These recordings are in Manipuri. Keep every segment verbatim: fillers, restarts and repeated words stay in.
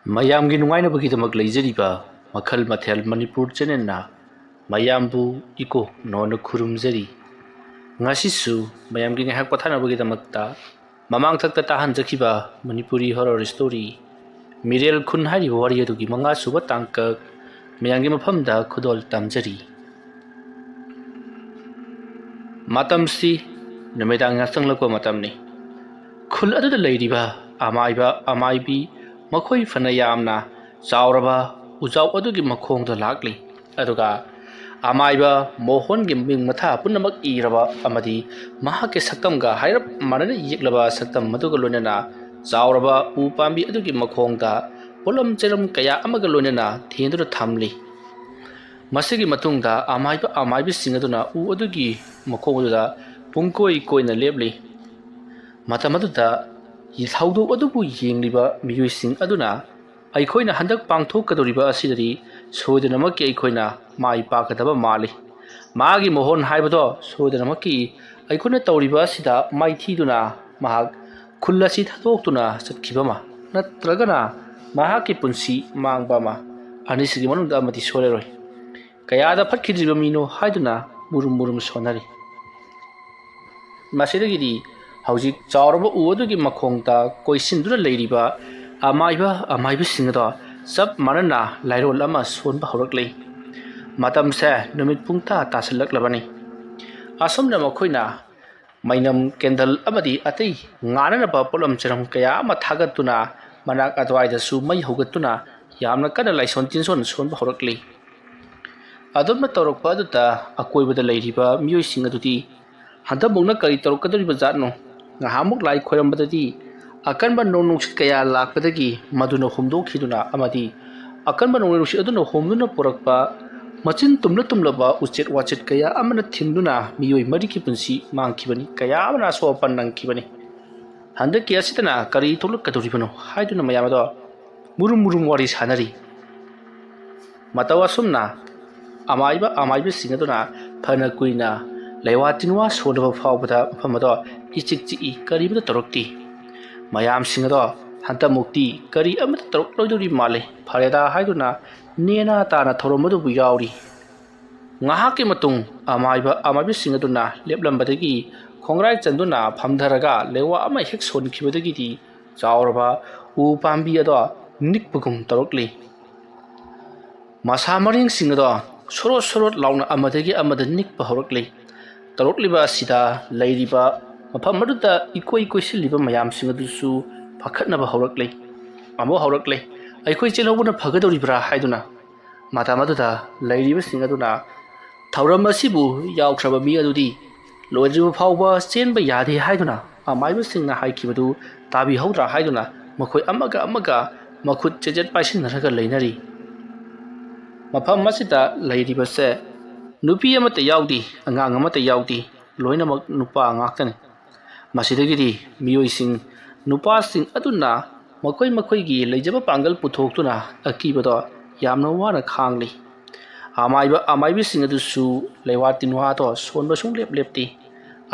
ꯃꯌꯥꯝꯒꯤ ꯅꯨꯡꯉꯥꯏꯅꯕꯒꯤꯗꯃꯛ ꯂꯩꯖꯔꯤꯕ ꯃꯈꯜ ꯃꯊꯦꯜ ꯃꯅꯤꯄꯨꯔ ꯆꯦꯅꯦꯜꯅ ꯃꯌꯥꯝꯕꯨ ꯏꯀꯣꯛ ꯅꯣꯟꯅ ꯈꯨꯔꯨꯝꯖꯔꯤ꯫ ꯉꯁꯤꯁꯨ ꯃꯌꯥꯝꯒꯤ ꯉꯥꯏꯍꯥꯛ ꯄꯣꯊꯥꯅꯕꯒꯤꯗꯃꯛꯇ ꯃꯃꯥꯡꯊꯛꯇ ꯇꯥꯍꯟꯖꯈꯤꯕ ꯃꯅꯤꯄꯨꯔꯤ ꯍꯣꯔꯔ ꯁ꯭ꯇꯣꯔꯤ ꯃꯤꯔꯦꯜ ꯈꯨꯟ ꯍꯥꯏꯔꯤꯕ ꯋꯥꯔꯤ ꯑꯗꯨꯒꯤ ꯃꯉꯥꯁꯨꯕ ꯇꯥꯡꯀꯛ ꯃꯌꯥꯝꯒꯤ ꯃꯐꯝꯗ ꯈꯨꯗꯣꯜ ꯇꯝꯖꯔꯤ꯫ ꯃꯇꯝꯁꯤ ꯅꯨꯃꯤꯗꯥꯡ ꯌꯥꯆꯪꯂꯛꯄ ꯃꯇꯝꯅꯤ꯫ ꯈꯨꯜ ꯑꯗꯨꯗ ꯂꯩꯔꯤꯕ ꯑꯃꯥꯏꯕ ꯑꯃꯥꯏꯕꯤ ꯃꯈꯣꯏ ꯐꯅ ꯌꯥꯝꯅ ꯆꯥꯎꯔꯕ ꯎꯖꯥꯎ ꯑꯗꯨꯒꯤ ꯃꯈꯣꯡꯗ ꯂꯥꯛꯂꯤ꯫ ꯑꯗꯨꯒ ꯑꯃꯥꯏꯕ ꯃꯣꯍꯣꯟꯒꯤ ꯃꯤꯡ ꯃꯊꯥ ꯄꯨꯝꯅꯃꯛ ꯏꯔꯕ ꯑꯃꯗꯤ ꯃꯍꯥꯛꯀꯤ ꯁꯛꯇꯝꯒ ꯍꯥꯏꯔꯞ ꯃꯥꯟꯅꯅ ꯌꯦꯛꯂꯕ ꯁꯛꯇꯝ ꯑꯗꯨꯒ ꯂꯣꯏꯅꯅ ꯆꯥꯎꯔꯕ ꯎ ꯄꯥꯝꯕꯤ ꯑꯗꯨꯒꯤ ꯃꯈꯣꯡꯗ ꯄꯣꯠꯂꯝ ꯆꯩꯔꯝ ꯀꯌꯥ ꯑꯃꯒ ꯂꯣꯏꯅꯅ ꯊꯦꯟꯗꯨꯅ ꯊꯝꯂꯤ꯫ ꯃꯁꯤꯒꯤ ꯃꯇꯨꯡꯗ ꯑꯃꯥꯏꯕ ꯑꯃꯥꯏꯕꯤꯁꯤꯡ ꯑꯗꯨꯅ ꯎ ꯑꯗꯨꯒꯤ ꯃꯈꯣꯡ ꯑꯗꯨꯗ ꯄꯨꯡꯀꯣꯏ ꯀꯣꯏꯅ ꯂꯦꯞꯂꯤ꯫ ꯃꯇꯝ ꯑꯗꯨꯗ ꯊꯧꯗꯣꯛ ꯑꯗꯨꯕꯨ ꯌꯦꯡꯂꯤꯕ ꯃꯤꯑꯣꯏꯁꯤꯡ ꯑꯗꯨꯅ ꯑꯩꯈꯣꯏꯅ ꯍꯟꯗꯛ ꯄꯥꯡꯊꯣꯛꯀꯗꯧꯔꯤꯕ ꯑꯁꯤꯗꯗꯤ ꯁꯣꯏꯗꯅꯃꯛꯀꯤ ꯑꯩꯈꯣꯏꯅ ꯃꯥꯏ ꯄꯥꯛꯀꯗꯕ ꯃꯥꯜꯂꯤ꯫ ꯃꯥꯒꯤ ꯃꯣꯍꯣꯟ ꯍꯥꯏꯕꯗꯣ ꯁꯣꯏꯗꯅꯃꯛꯀꯤ ꯑꯩꯈꯣꯏꯅ ꯇꯧꯔꯤꯕ ꯑꯁꯤꯗ ꯃꯥꯏꯊꯤꯗꯨꯅ ꯃꯍꯥꯛ ꯈꯨꯜ ꯑꯁꯤ ꯊꯥꯗꯣꯛꯇꯨꯅ ꯆꯠꯈꯤꯕ ꯑꯃ ꯅꯠꯇ꯭ꯔꯒꯅ ꯃꯍꯥꯛꯀꯤ ꯄꯨꯟꯁꯤ ꯃꯥꯡꯕ ꯑꯃ, ꯑꯅꯤꯁꯤꯒꯤ ꯃꯅꯨꯡꯗ ꯑꯃꯗꯤ ꯁꯣꯏꯔꯔꯣꯏ꯫ ꯀꯌꯥꯗ ꯐꯠꯈꯤꯗ꯭ꯔꯤꯕ ꯃꯤꯅꯣ ꯍꯥꯏꯗꯨꯅ ꯃꯨꯔꯨꯝ ꯃꯨꯔꯨꯝ ꯁꯣꯟꯅꯔꯤ꯫ ꯃꯁꯤꯗꯒꯤꯗꯤ ꯍꯧꯖꯤꯛ ꯆꯥꯎꯔꯕ ꯎ ꯑꯗꯨꯒꯤ ꯃꯈꯣꯡꯗ ꯀꯣꯏꯁꯤꯟꯗꯨꯅ ꯂꯩꯔꯤꯕ ꯑꯃꯥꯏꯕ ꯑꯃꯥꯏꯕꯁꯤꯡ ꯑꯗꯣ ꯆꯞ ꯃꯥꯟꯅꯅ ꯂꯥꯏꯔꯣꯜ ꯑꯃ ꯁꯣꯟꯕ ꯍꯧꯔꯛꯂꯤ꯫ ꯃꯇꯝꯁꯦ ꯅꯨꯃꯤꯠ ꯄꯨꯡ ꯇꯔꯥ ꯇꯥꯁꯤꯜꯂꯛꯂꯕꯅꯤ꯫ ꯑꯁꯨꯝꯅ ꯃꯈꯣꯏꯅ ꯃꯩꯅꯝ ꯀꯦꯟꯗꯜ ꯑꯃꯗꯤ ꯑꯇꯩ ꯉꯥꯟꯅꯅꯕ ꯄꯣꯠꯂꯝ ꯆꯩꯔꯝ ꯀꯌꯥ ꯑꯃ ꯊꯥꯒꯠꯇꯨꯅ ꯃꯅꯥꯛ ꯑꯗꯨꯋꯥꯏꯗꯁꯨ ꯃꯩ ꯍꯧꯒꯠꯇꯨꯅ ꯌꯥꯝꯅ ꯀꯟꯅ ꯂꯥꯏꯁꯣꯟ ꯇꯤꯟꯁꯣꯟ ꯁꯣꯟꯕ ꯍꯧꯔꯛꯂꯤ꯫ ꯑꯗꯨꯝꯅ ꯇꯧꯔꯛꯄ ꯑꯗꯨꯗ ꯑꯀꯣꯏꯕꯗ ꯂꯩꯔꯤꯕ ꯃꯤꯑꯣꯏꯁꯤꯡ ꯑꯗꯨꯗꯤ ꯍꯟꯗꯛꯃꯨꯛꯅ ꯀꯔꯤ ꯇꯧꯔꯛꯀꯗꯧꯔꯤꯕ ꯖꯥꯠꯅꯣ? ꯉꯍꯥꯟꯃꯨꯛ ꯂꯥꯏ ꯈꯣꯏꯔꯝꯕꯗꯗꯤ ꯑꯀꯟꯕ ꯅꯣꯡ ꯅꯨꯡꯁꯤꯠ ꯀꯌꯥ ꯂꯥꯛꯄꯗꯒꯤ ꯃꯗꯨꯅ ꯍꯨꯝꯗꯣꯛꯈꯤꯗꯨꯅ ꯑꯃꯗꯤ ꯑꯀꯟꯕ ꯅꯣꯡꯂꯩ ꯅꯨꯡꯁꯤꯠ ꯑꯗꯨꯅ ꯍꯣꯝꯗꯨꯅ ꯄꯨꯔꯛꯄ ꯃꯆꯤꯟ ꯇꯨꯝꯂ ꯇꯨꯝꯂꯕ ꯎꯆꯦꯛ ꯋꯥꯆꯦꯠ ꯀꯌꯥ ꯑꯃꯅ ꯊꯤꯟꯗꯨꯅ ꯃꯤꯑꯣꯏ ꯃꯔꯤꯒꯤ ꯄꯨꯟꯁꯤ ꯃꯥꯡꯈꯤꯕꯅꯤ, ꯀꯌꯥ ꯑꯃꯅ ꯑꯁꯣꯛ ꯑꯄꯟ ꯅꯪꯈꯤꯕꯅꯤ꯫ ꯍꯟꯗꯛꯀꯤ ꯑꯁꯤꯗꯅ ꯀꯔꯤ ꯊꯣꯛꯂꯛꯀꯗꯧꯔꯤꯕꯅꯣ ꯍꯥꯏꯗꯨꯅ ꯃꯌꯥꯝ ꯑꯗꯣ ꯃꯨꯔꯨꯝ ꯃꯨꯔꯨꯝ ꯋꯥꯔꯤ ꯁꯥꯟꯅꯔꯤ꯫ ꯃꯇꯧ ꯑꯁꯨꯝꯅ ꯑꯃꯥꯏꯕ ꯑꯃꯥꯏꯕꯤꯁꯤꯡ ꯑꯗꯨꯅ ꯐꯅ ꯀꯨꯏꯅ ꯂꯩꯋꯥ ꯇꯤꯟꯋꯥ ꯁꯣꯟꯗꯕ ꯐꯥꯎꯕꯗ ꯃꯐꯝ ꯑꯗꯣ ꯏꯆꯤꯛ ꯆꯤꯛꯏ, ꯀꯔꯤꯃꯠꯇ ꯇꯧꯔꯛꯇꯦ꯫ ꯃꯌꯥꯝꯁꯤꯡ ꯑꯗꯣ ꯍꯟꯗꯛꯃꯨꯛꯇꯤ ꯀꯔꯤ ꯑꯃꯠꯇ ꯇꯧꯔꯛꯂꯣꯏꯗꯧꯔꯤ ꯃꯥꯜꯂꯦ, ꯐꯔꯦꯗꯥ ꯍꯥꯏꯗꯨꯅ ꯅꯦꯅꯥ ꯇꯥꯅ ꯊꯧꯔꯝ ꯑꯗꯨꯕꯨ ꯌꯥꯎꯔꯤ꯫ ꯉꯥꯏꯍꯥꯛꯀꯤ ꯃꯇꯨꯡ ꯑꯃꯥꯏꯕ ꯑꯃꯥꯏꯕꯁꯤꯡ ꯑꯗꯨꯅ ꯂꯦꯞꯂꯝꯕꯗꯒꯤ ꯈꯣꯡꯒ꯭ꯔꯥꯏ ꯆꯟꯗꯨꯅ ꯐꯝꯊꯔꯒ ꯂꯩꯋꯥ ꯑꯃ ꯍꯦꯛ ꯁꯣꯟꯈꯤꯕꯗꯒꯤꯗꯤ ꯆꯥꯎꯔꯕ ꯎ ꯄꯥꯝꯕꯤ ꯑꯗꯣ ꯅꯤꯛꯄꯒꯨꯝ ꯇꯧꯔꯛꯂꯤ꯫ ꯃꯁꯥ ꯃꯔꯦꯡꯁꯤꯡ ꯑꯗꯣ ꯁꯣꯔꯣꯠ ꯁꯣꯔꯣꯠ ꯂꯥꯎꯅ ꯑꯃꯗꯒꯤ ꯑꯃꯗ ꯅꯤꯛꯄ ꯍꯧꯔꯛꯂꯤ꯫ ꯇꯧꯔꯛꯂꯤꯕ ꯑꯁꯤꯗ ꯂꯩꯔꯤꯕ ꯃꯐꯝ ꯑꯗꯨꯗ ꯏꯀꯣꯏ ꯀꯣꯏꯁꯤꯜꯂꯤꯕ ꯃꯌꯥꯝꯁꯤꯡ ꯑꯗꯨꯁꯨ ꯄꯥꯈꯠꯅꯕ ꯍꯧꯔꯛꯂꯤ꯫ ꯑꯃꯨꯛ ꯍꯧꯔꯛꯂꯦ, "ꯑꯩꯈꯣꯏ ꯆꯦꯜꯍꯧꯕꯅ ꯐꯒꯗꯧꯔꯤꯕ꯭ꯔꯥ?" ꯍꯥꯏꯗꯨꯅ꯫ ꯃꯇꯝ ꯑꯗꯨꯗ ꯂꯩꯔꯤꯕꯁꯤꯡ ꯑꯗꯨꯅ ꯊꯧꯔꯝ ꯑꯁꯤꯕꯨ ꯌꯥꯎꯈ꯭ꯔꯕ ꯃꯤ ꯑꯗꯨꯗꯤ ꯂꯣꯏꯗ꯭ꯔꯤꯕ ꯐꯥꯎꯕ ꯆꯦꯟꯕ ꯌꯥꯗꯦ ꯍꯥꯏꯗꯨꯅ ꯑꯃꯥꯏꯕꯁꯤꯡꯅ ꯍꯥꯏꯈꯤꯕꯗꯨ ꯇꯥꯕꯤꯍꯧꯗ꯭ꯔꯥ ꯍꯥꯏꯗꯨꯅ ꯃꯈꯣꯏ ꯑꯃꯒ ꯑꯃꯒ ꯃꯈꯨꯠ ꯆꯦꯖꯦꯠ ꯄꯥꯏꯁꯤꯟꯅꯔꯒ ꯂꯩꯅꯔꯤ꯫ ꯃꯐꯝ ꯑꯁꯤꯗ ꯂꯩꯔꯤꯕꯁꯦ ꯅꯨꯄꯤ ꯑꯃꯠꯇ ꯌꯥꯎꯗꯦ, ꯑꯉꯥꯡ ꯑꯃꯠꯇ ꯌꯥꯎꯗꯦ, ꯂꯣꯏꯅꯃꯛ ꯅꯨꯄꯥ ꯉꯥꯛꯇꯅꯤ꯫ ꯃꯁꯤꯗꯒꯤꯗꯤ ꯃꯤꯑꯣꯏꯁꯤꯡ, ꯅꯨꯄꯥꯁꯤꯡ ꯑꯗꯨꯅ ꯃꯈꯣꯏ ꯃꯈꯣꯏꯒꯤ ꯂꯩꯖꯕ ꯄꯥꯡꯒꯜ ꯄꯨꯊꯣꯛꯇꯨꯅ ꯑꯀꯤꯕꯗꯣ ꯌꯥꯝꯅ ꯋꯥꯅ ꯈꯥꯡꯂꯤ꯫ ꯑꯃꯥꯏꯕ ꯑꯃꯥꯏꯕꯤꯁꯤꯡ ꯑꯗꯨꯁꯨ ꯂꯩꯋꯥ ꯇꯤꯟꯋꯥꯗꯣ ꯁꯣꯟꯕ ꯁꯨꯡꯂꯦꯞ ꯂꯦꯞꯇꯦ꯫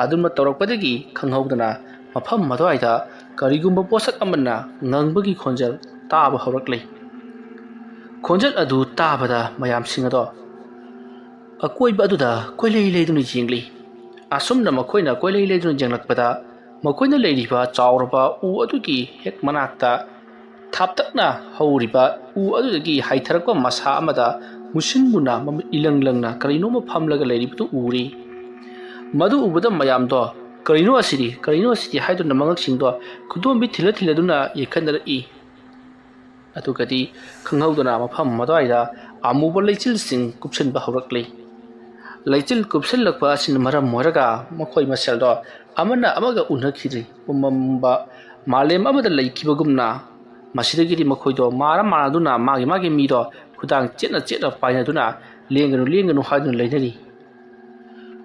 ꯑꯗꯨꯝꯅ ꯇꯧꯔꯛꯄꯗꯒꯤ ꯈꯪꯍꯧꯗꯅ ꯃꯐꯝ ꯑꯗꯨꯋꯥꯏꯗ ꯀꯔꯤꯒꯨꯝꯕ ꯄꯣꯠꯁꯛ ꯑꯃꯅ ꯉꯪꯕꯒꯤ ꯈꯣꯟꯖꯦꯜ ꯇꯥꯕ ꯍꯧꯔꯛꯂꯦ꯫ ꯈꯣꯟꯖꯦꯜ ꯑꯗꯨ ꯇꯥꯕꯗ ꯃꯌꯥꯝꯁꯤꯡ ꯑꯗꯣ ꯑꯀꯣꯏꯕ ꯑꯗꯨꯗ ꯀꯣꯏꯂꯩ ꯂꯩꯗꯨꯅ ꯌꯦꯡꯂꯤ꯫ ꯑꯁꯨꯝꯅ ꯃꯈꯣꯏꯅ ꯀꯣꯏꯂꯩ ꯂꯩꯗꯨꯅ ꯌꯦꯡꯂꯛꯄꯗ ꯃꯈꯣꯏꯅ ꯂꯩꯔꯤꯕ ꯆꯥꯎꯔꯕ ꯎ ꯑꯗꯨꯒꯤ ꯍꯦꯛ ꯃꯅꯥꯛꯇ ꯊꯥꯞꯇꯛꯅ ꯍꯧꯔꯤꯕ ꯎ ꯑꯗꯨꯗꯒꯤ ꯍꯥꯏꯊꯔꯛꯄ ꯃꯁꯥ ꯑꯃꯗ ꯃꯨꯁꯤꯟ ꯃꯨꯅ ꯃꯃꯤꯠ ꯏꯂꯪ ꯂꯪꯅ ꯀꯔꯤꯅꯣꯃ ꯐꯝꯂꯒ ꯂꯩꯔꯤꯕꯗꯨ ꯎꯔꯤ꯫ ꯃꯗꯨ ꯎꯕꯗ ꯃꯌꯥꯝꯗꯣ, "ꯀꯔꯤꯅꯣ ꯑꯁꯤꯗꯤ? ꯀꯔꯤꯅꯣ ꯑꯁꯤꯗꯤ?" ꯍꯥꯏꯗꯨꯅ ꯃꯉꯛꯁꯤꯡꯗꯣ ꯈꯨꯗꯣꯝꯕꯤ ꯊꯤꯜꯂ ꯊꯤꯜꯂꯗꯨꯅ ꯌꯦꯡꯈꯠꯅꯔꯛꯏ꯫ ꯑꯗꯨꯒꯗꯤ ꯈꯪꯍꯧꯗꯅ ꯃꯐꯝ ꯑꯗꯨꯋꯥꯏꯗ ꯑꯃꯨꯕ ꯂꯩꯆꯤꯜꯁꯤꯡ ꯀꯨꯞꯁꯤꯟꯕ ꯍꯧꯔꯛꯂꯤ꯫ ꯂꯩꯆꯤꯜ ꯀꯨꯞꯁꯤꯜꯂꯛꯄ ꯑꯁꯤꯅ ꯃꯔꯝ ꯑꯣꯏꯔꯒ ꯃꯈꯣꯏ ꯃꯁꯦꯜꯗꯣ ꯑꯃꯅ ꯑꯃꯒ ꯎꯅꯈꯤꯗ꯭ꯔꯤ꯫ ꯄꯨꯝꯃꯝꯕ ꯃꯥꯂꯦꯝ ꯑꯃꯗ ꯂꯩꯈꯤꯕꯒꯨꯝꯅ ꯃꯁꯤꯗꯒꯤꯗꯤ ꯃꯈꯣꯏꯗꯣ ꯃꯥꯔ ꯃꯥꯔꯗꯨꯅ ꯃꯥꯒꯤ ꯃꯥꯒꯤ ꯃꯤꯗꯣ ꯈꯨꯗꯥꯡ ꯆꯦꯠꯅ ꯆꯦꯠꯅ ꯄꯥꯏꯅꯗꯨꯅ ꯂꯦꯡꯒꯅꯨ ꯂꯦꯡꯒꯅꯨ ꯍꯥꯏꯗꯨꯅ ꯂꯩꯅꯔꯤ꯫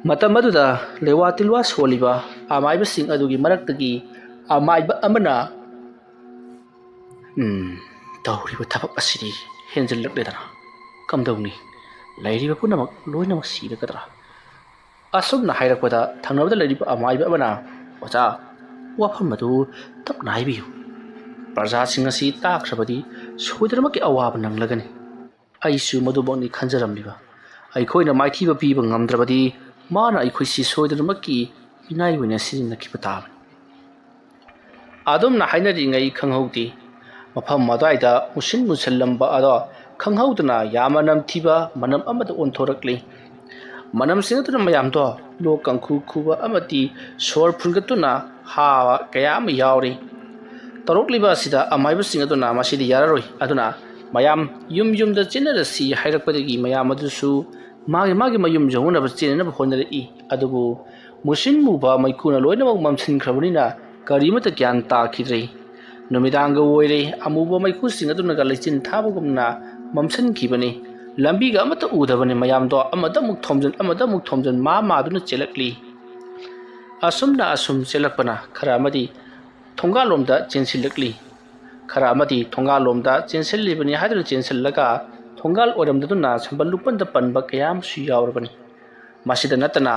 ꯃꯇꯝ ꯑꯗꯨꯗ ꯂꯩꯋꯥ ꯇꯤꯜꯋꯥ ꯁꯣꯜꯂꯤꯕ ꯑꯃꯥꯏꯕꯁꯤꯡ ꯑꯗꯨꯒꯤ ꯃꯔꯛꯇꯒꯤ ꯑꯃꯥꯏꯕ ꯑꯃꯅ, "ꯎꯝ, ꯇꯧꯔꯤꯕ ꯊꯕꯛ ꯑꯁꯤꯗꯤ ꯍꯦꯟꯖꯤꯜꯂꯛꯂꯦꯗꯅ꯫ ꯀꯝꯗꯧꯅꯤ? ꯂꯩꯔꯤꯕ ꯄꯨꯝꯅꯃꯛ ꯂꯣꯏꯅꯃꯛ ꯁꯤꯔꯒꯗ꯭ꯔꯥ?" ꯑꯁꯨꯝꯅ ꯍꯥꯏꯔꯛꯄꯗ ꯊꯪꯅꯕꯗ ꯂꯩꯔꯤꯕ ꯑꯃꯥꯏꯕ ꯑꯃꯅ, "ꯑꯣꯖꯥ, ꯋꯥꯐꯝ ꯑꯗꯨ ꯇꯞꯅ ꯍꯥꯏꯕꯤꯌꯨ꯫ ꯄ꯭ꯔꯖꯥꯁꯤꯡ ꯑꯁꯤ ꯇꯥꯈ꯭ꯔꯕꯗꯤ ꯁꯣꯏꯗꯅꯃꯛꯀꯤ ꯑꯋꯥꯕ ꯅꯪꯂꯒꯅꯤ꯫ ꯑꯩꯁꯨ ꯃꯗꯨꯃꯛꯅꯤ ꯈꯟꯖꯔꯝꯂꯤꯕ꯫ ꯑꯩꯈꯣꯏꯅ ꯃꯥꯏꯊꯤꯕ ꯄꯤꯕ ꯉꯝꯗ꯭ꯔꯕꯗꯤ ꯃꯥꯅ ꯑꯩꯈꯣꯏꯁꯤ ꯁꯣꯏꯗꯅꯃꯛꯀꯤ ꯃꯤꯅꯥꯏ ꯑꯣꯏꯅ ꯁꯤꯖꯤꯟꯅꯈꯤꯕ ꯇꯥꯕꯅꯤ꯫ ꯑꯗꯨꯝꯅ ꯍꯥꯏꯅꯔꯤꯉꯩ ꯈꯪꯍꯧꯗꯦ, ꯃꯐꯝ ꯑꯗꯨꯋꯥꯏꯗ ꯃꯨꯁꯤꯟ ꯃꯨꯁꯜꯂꯝꯕ ꯑꯗꯣ ꯈꯪꯍꯧꯗꯅ ꯌꯥꯝꯅ ꯅꯝꯊꯤꯕ ꯃꯅꯝ ꯑꯃꯗ ꯑꯣꯟꯊꯣꯔꯛꯂꯤ꯫ ꯃꯅꯝꯁꯤꯡ ꯑꯗꯨꯅ ꯃꯌꯥꯝꯗꯣ ꯂꯣꯛ ꯀꯥꯡꯈꯨ ꯈꯨꯕ ꯑꯃꯗꯤ ꯁꯣꯔ ꯐꯨꯟꯒꯠꯇꯨꯅ ꯍꯥꯕ ꯀꯌꯥ ꯑꯃ ꯌꯥꯎꯔꯤ꯫ ꯇꯧꯔꯛꯂꯤꯕ ꯑꯁꯤꯗ ꯑꯃꯥꯏꯕꯁꯤꯡ ꯑꯗꯨꯅ ꯃꯁꯤꯗꯤ ꯌꯥꯔꯔꯣꯏ, ꯑꯗꯨꯅ ꯃꯌꯥꯝ ꯌꯨꯝ ꯌꯨꯝꯗ ꯆꯦꯟꯅꯔꯁꯤ ꯍꯥꯏꯔꯛꯄꯗꯒꯤ ꯃꯌꯥꯝ ꯑꯗꯨꯁꯨ ꯃꯥꯒꯤ ꯃꯥꯒꯤ ꯃꯌꯨꯝ ꯌꯧꯅꯅꯕ ꯆꯦꯟꯅꯅꯕ ꯍꯣꯠꯅꯔꯛꯏ꯫ ꯑꯗꯨꯕꯨ ꯃꯨꯁꯤꯟ ꯃꯨꯕ ꯃꯩꯈꯨꯅ ꯂꯣꯏꯅꯃꯛ ꯃꯝꯁꯤꯟꯈ꯭ꯔꯕꯅꯤꯅ ꯀꯔꯤꯃꯠꯇ ꯒ꯭ꯌꯥꯟ ꯇꯥꯈꯤꯗ꯭ꯔꯦ꯫ ꯅꯨꯃꯤꯗꯥꯡꯒ ꯑꯣꯏꯔꯦ, ꯑꯃꯨꯕ ꯃꯩꯈꯨꯁꯤꯡ ꯑꯗꯨꯅꯒ ꯂꯩꯆꯤꯟ ꯊꯥꯕꯒꯨꯝꯅ ꯃꯝꯁꯤꯟꯈꯤꯕꯅꯤ꯫ ꯂꯝꯕꯤꯒ ꯑꯃꯠꯇ ꯎꯗꯕꯅꯤ꯫ ꯃꯌꯥꯝꯗꯣ ꯑꯃꯗ ꯑꯃꯨꯛ ꯊꯣꯝꯖꯤꯟ, ꯑꯃꯗ ꯑꯃꯨꯛ ꯊꯣꯝꯖꯤꯟ, ꯃꯥ ꯃꯥꯗꯨꯅ ꯆꯦꯜꯂꯛꯂꯤ꯫ ꯑꯁꯨꯝꯅ ꯑꯁꯨꯝ ꯆꯦꯜꯂꯛꯄꯅ ꯈꯔ ꯑꯃꯗꯤ ꯊꯣꯡꯒꯥꯜꯂꯣꯝꯗ ꯆꯦꯟꯁꯤꯜꯂꯛꯂꯤ꯫ ꯈꯔ ꯑꯃꯗꯤ ꯊꯣꯡꯒꯥꯜꯂꯣꯝꯗ ꯆꯦꯟꯁꯤꯜꯂꯤꯕꯅꯤ ꯍꯥꯏꯗꯨꯅ ꯆꯦꯟꯁꯤꯜꯂꯒ ꯊꯣꯡꯒꯥꯜ ꯑꯣꯏꯔꯝꯗꯗꯨꯅ ꯁꯝꯕꯜ ꯂꯨꯄꯟꯗ ꯄꯟꯕ ꯀꯌꯥ ꯑꯃꯁꯨ ꯌꯥꯎꯔꯕꯅꯤ꯫ ꯃꯁꯤꯗ ꯅꯠꯇꯅ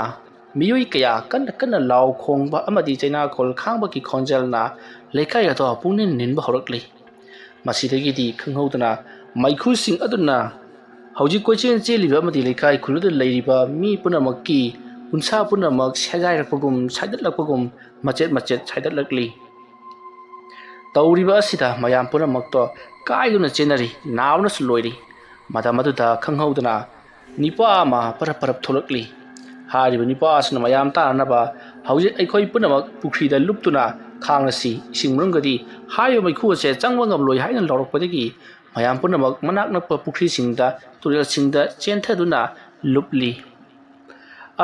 ꯃꯤꯑꯣꯏ ꯀꯌꯥ ꯀꯟꯅ ꯀꯟꯅ ꯂꯥꯎ ꯈꯣꯡꯕ ꯑꯃꯗꯤ ꯆꯩꯅꯥꯈꯣꯜ ꯈꯥꯡꯕꯒꯤ ꯈꯣꯟꯖꯦꯜꯅ ꯂꯩꯀꯥꯏ ꯑꯗꯣ ꯄꯨꯡꯅꯤꯟ ꯅꯤꯟꯕ ꯍꯧꯔꯛꯂꯤ꯫ ꯃꯁꯤꯗꯒꯤꯗꯤ ꯈꯪꯍꯧꯗꯅ ꯃꯩꯈꯨꯁꯤꯡ ꯑꯗꯨꯅ ꯍꯧꯖꯤꯛ ꯀꯣꯏꯆꯦꯟ ꯆꯦꯜꯂꯤꯕ ꯑꯃꯗꯤ ꯂꯩꯀꯥꯏ ꯈꯨꯜꯗꯨꯗ ꯂꯩꯔꯤꯕ ꯃꯤ ꯄꯨꯝꯅꯃꯛꯀꯤ ꯎꯟꯁꯥ ꯄꯨꯝꯅꯃꯛ ꯁꯦꯒꯥꯏꯔꯛꯄꯒꯨꯝ, ꯁꯥꯏꯗꯠꯂꯛꯄꯒꯨꯝ ꯃꯆꯦꯠ ꯃꯆꯦꯠ ꯁꯥꯏꯗꯠꯂꯛꯂꯤ꯫ ꯇꯧꯔꯤꯕ ꯑꯁꯤꯗ ꯃꯌꯥꯝ ꯄꯨꯝꯅꯃꯛꯇꯣ ꯀꯥꯏꯗꯨꯅ ꯆꯦꯟꯅꯔꯤ, ꯅꯥꯕꯅꯁꯨ ꯂꯣꯏꯔꯤ꯫ ꯃꯇꯝ ꯑꯗꯨꯗ ꯈꯪꯍꯧꯗꯅ ꯅꯤꯄꯥ ꯑꯃ ꯄꯔꯞ ꯄꯔꯞ ꯊꯣꯛꯂꯛꯂꯤ꯫ ꯍꯥꯏꯔꯤꯕ ꯅꯤꯄꯥ ꯑꯁꯤꯅ ꯃꯌꯥꯝ ꯇꯥꯅꯅꯕ ꯍꯧꯖꯤꯛ ꯑꯩꯈꯣꯏ ꯄꯨꯝꯅꯃꯛ ꯄꯨꯈ꯭ꯔꯤꯗ ꯂꯨꯞꯇꯨꯅ ꯈꯥꯡꯂꯁꯤ, ꯏꯁꯤꯡ ꯃꯅꯨꯡꯗꯗꯤ ꯍꯥꯏꯔꯤꯕ ꯃꯩꯈꯨ ꯑꯁꯦ ꯆꯪꯕ ꯉꯝꯂꯣꯏ ꯍꯥꯏꯅ ꯂꯥꯎꯔꯛꯄꯗꯒꯤ ꯃꯌꯥꯝ ꯄꯨꯝꯅꯃꯛ ꯃꯅꯥꯛ ꯅꯛꯄ ꯄꯨꯈ꯭ꯔꯤꯁꯤꯡꯗ, ꯇꯨꯔꯦꯜꯁꯤꯡꯗ ꯆꯦꯟꯊꯗꯨꯅ ꯂꯨꯞꯂꯤ꯫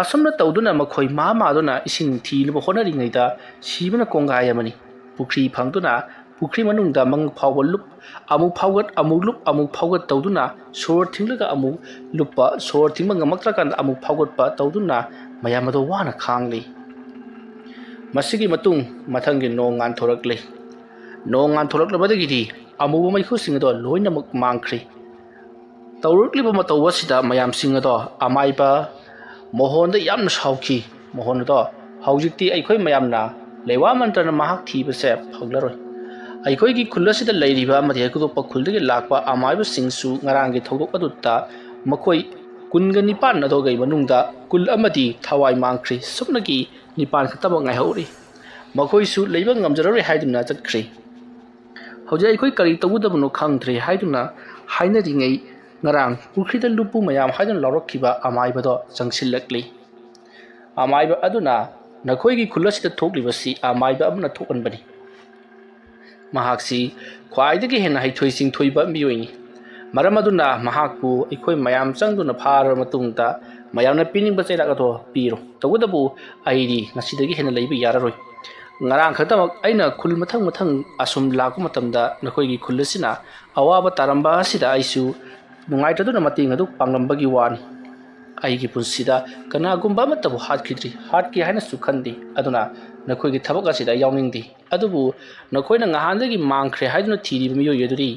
ꯑꯁꯨꯝꯅ ꯇꯧꯗꯨꯅ ꯃꯈꯣꯏ ꯃꯥ ꯃꯥꯗꯨꯅ ꯏꯁꯤꯡ ꯊꯤꯅꯕ ꯍꯣꯠꯅꯔꯤꯉꯩꯗ ꯁꯤꯕꯅ ꯀꯣꯡꯒꯥꯏ ꯑꯃꯅꯤ꯫ ꯄꯨꯈ꯭ꯔꯤ ꯐꯪꯗꯨꯅ ꯄꯨꯈ꯭ꯔꯤ ꯃꯅꯨꯡꯗ ꯃꯉꯛ ꯐꯥꯎꯕ ꯂꯨꯞ, ꯑꯃꯨꯛ ꯐꯥꯎꯒꯠ, ꯑꯃꯨꯛ ꯂꯨꯞ, ꯑꯃꯨꯛ ꯐꯥꯎꯒꯠ ꯇꯧꯗꯨꯅ ꯁꯣꯔ ꯊꯤꯡꯂꯒ ꯑꯃꯨꯛ ꯂꯨꯞꯄ, ꯁꯣꯔ ꯊꯤꯡꯕ ꯉꯝꯃꯛꯇ꯭ꯔꯀꯥꯟꯗ ꯑꯃꯨꯛ ꯐꯥꯎꯒꯠꯄ ꯇꯧꯗꯨꯅ ꯃꯌꯥꯝ ꯑꯗꯨ ꯋꯥꯅ ꯈꯥꯡꯂꯤ꯫ ꯃꯁꯤꯒꯤ ꯃꯇꯨꯡ ꯃꯊꯪꯒꯤ ꯅꯣꯡ ꯉꯥꯟꯊꯣꯔꯛꯂꯤ꯫ ꯅꯣꯡ ꯉꯥꯟꯊꯣꯔꯛꯂꯕꯗꯒꯤꯗꯤ ꯑꯃꯨꯕ ꯃꯩꯈꯨꯁꯤꯡ ꯑꯗꯣ ꯂꯣꯏꯅꯃꯛ ꯃꯥꯡꯈ꯭ꯔꯤ꯫ ꯇꯧꯔꯛꯂꯤꯕ ꯃꯇꯧ ꯑꯁꯤꯗ ꯃꯌꯥꯝꯁꯤꯡ ꯑꯗꯣ ꯑꯃꯥꯏꯕ ꯃꯣꯍꯣꯟꯗ ꯌꯥꯝꯅ ꯁꯥꯎꯈꯤ꯫ ꯃꯣꯍꯣꯟ ꯑꯗꯣ ꯍꯧꯖꯤꯛꯇꯤ ꯑꯩꯈꯣꯏ ꯃꯌꯥꯝꯅ ꯂꯩꯋꯥ ꯃꯟꯇ꯭ꯔꯅ ꯃꯍꯥꯛ ꯊꯤꯕꯁꯦ ꯐꯪꯂꯔꯣꯏ꯫ ꯑꯩꯈꯣꯏꯒꯤ ꯈꯨꯜ ꯑꯁꯤꯗ ꯂꯩꯔꯤꯕ ꯑꯃꯗꯤ ꯑꯇꯣꯞꯄ ꯈꯨꯜꯗꯒꯤ ꯂꯥꯛꯄ ꯑꯃꯥꯏꯕꯁꯤꯡꯁꯨ ꯉꯔꯥꯡꯒꯤ ꯊꯧꯗꯣꯛ ꯑꯗꯨꯗ ꯃꯈꯣꯏ ꯀꯨꯟꯒ ꯅꯤꯄꯥꯟ ꯑꯗꯨꯒꯤ ꯃꯅꯨꯡꯗ ꯀꯨꯜ ꯑꯃꯗꯤ ꯊꯋꯥꯏ ꯃꯥꯡꯈ꯭ꯔꯦ꯫ ꯁꯨꯞꯅꯒꯤ ꯅꯤꯄꯥꯟ ꯈꯛꯇꯃꯛ ꯉꯥꯏꯍꯧꯔꯤ꯫ ꯃꯈꯣꯏꯁꯨ ꯂꯩꯕ ꯉꯝꯖꯔꯔꯣꯏ ꯍꯥꯏꯗꯨꯅ ꯆꯠꯈ꯭ꯔꯦ꯫ ꯍꯧꯖꯤꯛ ꯑꯩꯈꯣꯏ ꯀꯔꯤ ꯇꯧꯒꯗꯕꯅꯣ ꯈꯪꯗ꯭ꯔꯦ ꯍꯥꯏꯗꯨꯅ ꯍꯥꯏꯅꯔꯤꯉꯩ, ꯉꯔꯥꯡ ꯄꯨꯈ꯭ꯔꯤꯗ ꯂꯨꯞꯄꯨ ꯃꯌꯥꯝ ꯍꯥꯏꯗꯨꯅ ꯂꯥꯎꯔꯛꯈꯤꯕ ꯑꯃꯥꯏꯕꯗꯣ ꯆꯪꯁꯤꯜꯂꯛꯂꯤ꯫ ꯑꯃꯥꯏꯕ ꯑꯗꯨꯅ, "ꯅꯈꯣꯏꯒꯤ ꯈꯨꯜ ꯑꯁꯤꯗ ꯊꯣꯛꯂꯤꯕꯁꯤ ꯑꯃꯥꯏꯕ ꯑꯃꯅ ꯊꯣꯛꯍꯟꯕꯅꯤ꯫ ꯃꯍꯥꯛꯁꯤ ꯈ꯭ꯋꯥꯏꯗꯒꯤ ꯍꯦꯟꯅ ꯍꯩꯊꯣꯏ ꯁꯤꯡꯊꯣꯏꯕ ꯃꯤꯑꯣꯏꯅꯤ꯫ ꯃꯔꯝ ꯑꯗꯨꯅ ꯃꯍꯥꯛꯄꯨ ꯑꯩꯈꯣꯏ ꯃꯌꯥꯝ ꯆꯪꯗꯨꯅ ꯐꯥꯔꯕ ꯃꯇꯨꯡꯗ ꯃꯌꯥꯝꯅ ꯄꯤꯅꯤꯡꯕ ꯆꯩꯔꯥꯛ ꯑꯗꯣ ꯄꯤꯔꯣ꯫ ꯇꯧꯕꯇꯕꯨ ꯑꯩꯗꯤ ꯉꯁꯤꯗꯒꯤ ꯍꯦꯟꯅ ꯂꯩꯕ ꯌꯥꯔꯔꯣꯏ꯫ ꯉꯔꯥꯡ ꯈꯛꯇꯃꯛ ꯑꯩꯅ ꯈꯨꯜ ꯃꯊꯪ ꯃꯊꯪ ꯑꯁꯨꯝ ꯂꯥꯛꯄ ꯃꯇꯝꯗ ꯅꯈꯣꯏꯒꯤ ꯈꯨꯜ ꯑꯁꯤꯅ ꯑꯋꯥꯕ ꯇꯥꯔꯝꯕ ꯑꯁꯤꯗ ꯑꯩꯁꯨ ꯅꯨꯡꯉꯥꯏꯇꯗꯨꯅ ꯃꯇꯦꯡ ꯑꯗꯨ ꯄꯥꯡꯂꯝꯕꯒꯤ ꯋꯥꯅꯤ꯫ ꯑꯩꯒꯤ ꯄꯨꯟꯁꯤꯗ ꯀꯅꯥꯒꯨꯝꯕ ꯑꯃꯠꯇꯕꯨ ꯍꯥꯠꯈꯤꯗ꯭ꯔꯤ, ꯍꯥꯠꯀꯦ ꯍꯥꯏꯅꯁꯨ ꯈꯟꯗꯦ꯫ ꯑꯗꯨꯅ ꯅꯈꯣꯏꯒꯤ ꯊꯕꯛ ꯑꯁꯤꯗ ꯑꯩ ꯌꯥꯎꯅꯤꯡꯗꯦ꯫ ꯑꯗꯨꯕꯨ ꯅꯈꯣꯏꯅ ꯉꯍꯥꯟꯗꯒꯤ ꯃꯥꯡꯈ꯭ꯔꯦ ꯍꯥꯏꯗꯨꯅ ꯊꯤꯔꯤꯕ ꯃꯤꯑꯣꯏ ꯑꯗꯨꯗꯤ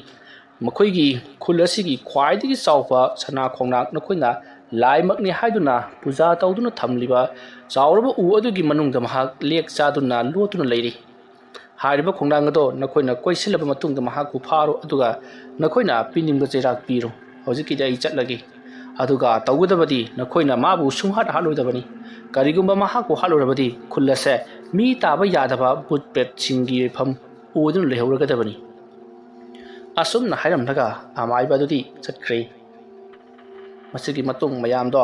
ꯃꯈꯣꯏꯒꯤ ꯈꯨꯜ ꯑꯁꯤꯒꯤ ꯈ꯭ꯋꯥꯏꯗꯒꯤ ꯆꯥꯎꯕ ꯁꯅꯥ ꯈꯣꯡꯅꯥꯡ ꯅꯈꯣꯏꯅ ꯂꯥꯏꯃꯛꯅꯤ ꯍꯥꯏꯗꯨꯅ ꯄꯨꯖꯥ ꯇꯧꯗꯨꯅ ꯊꯝꯂꯤꯕ ꯆꯥꯎꯔꯕ ꯎ ꯑꯗꯨꯒꯤ ꯃꯅꯨꯡꯗ ꯃꯍꯥꯛ ꯂꯦꯛ ꯆꯥꯗꯨꯅ ꯂꯣꯠꯇꯨꯅ ꯂꯩꯔꯤ꯫ ꯍꯥꯏꯔꯤꯕ ꯈꯣꯡꯅꯥꯡ ꯑꯗꯣ ꯅꯈꯣꯏꯅ ꯀꯣꯏꯁꯤꯜꯂꯕ ꯃꯇꯨꯡꯗ ꯃꯍꯥꯛꯄꯨ ꯐꯥꯔꯣ, ꯑꯗꯨꯒ ꯅꯈꯣꯏꯅ ꯄꯤꯅꯤꯡꯕ ꯆꯩꯔꯥꯛ ꯄꯤꯔꯣ꯫ ꯍꯧꯖꯤꯛꯀꯤꯗꯤ ꯑꯩ ꯆꯠꯂꯒꯦ꯫ ꯑꯗꯨꯒ ꯇꯧꯒꯗꯕꯗꯤ ꯅꯈꯣꯏꯅ ꯃꯥꯕꯨ ꯁꯨꯡꯍꯥꯠ ꯍꯥꯠꯂꯣꯏꯗꯕꯅꯤ꯫ ꯀꯔꯤꯒꯨꯝꯕ ꯃꯍꯥꯛꯄꯨ ꯍꯥꯠꯂꯨꯔꯕꯗꯤ ꯈꯨꯜ ꯑꯁꯦ ꯃꯤ ꯇꯥꯕ ꯌꯥꯗꯕ ꯚꯨꯠ ꯄ꯭ꯔꯦꯠꯁꯤꯡꯒꯤ ꯂꯩꯐꯝ ꯑꯣꯏꯗꯨꯅ ꯂꯩꯍꯧꯔꯒꯗꯕꯅꯤ꯫" ꯑꯁꯨꯝꯅ ꯍꯥꯏꯔꯝꯂꯒ ꯑꯃꯥꯏꯕ ꯑꯗꯨꯗꯤ ꯆꯠꯈ꯭ꯔꯦ꯫ ꯃꯁꯤꯒꯤ ꯃꯇꯨꯡ ꯃꯌꯥꯝꯗꯣ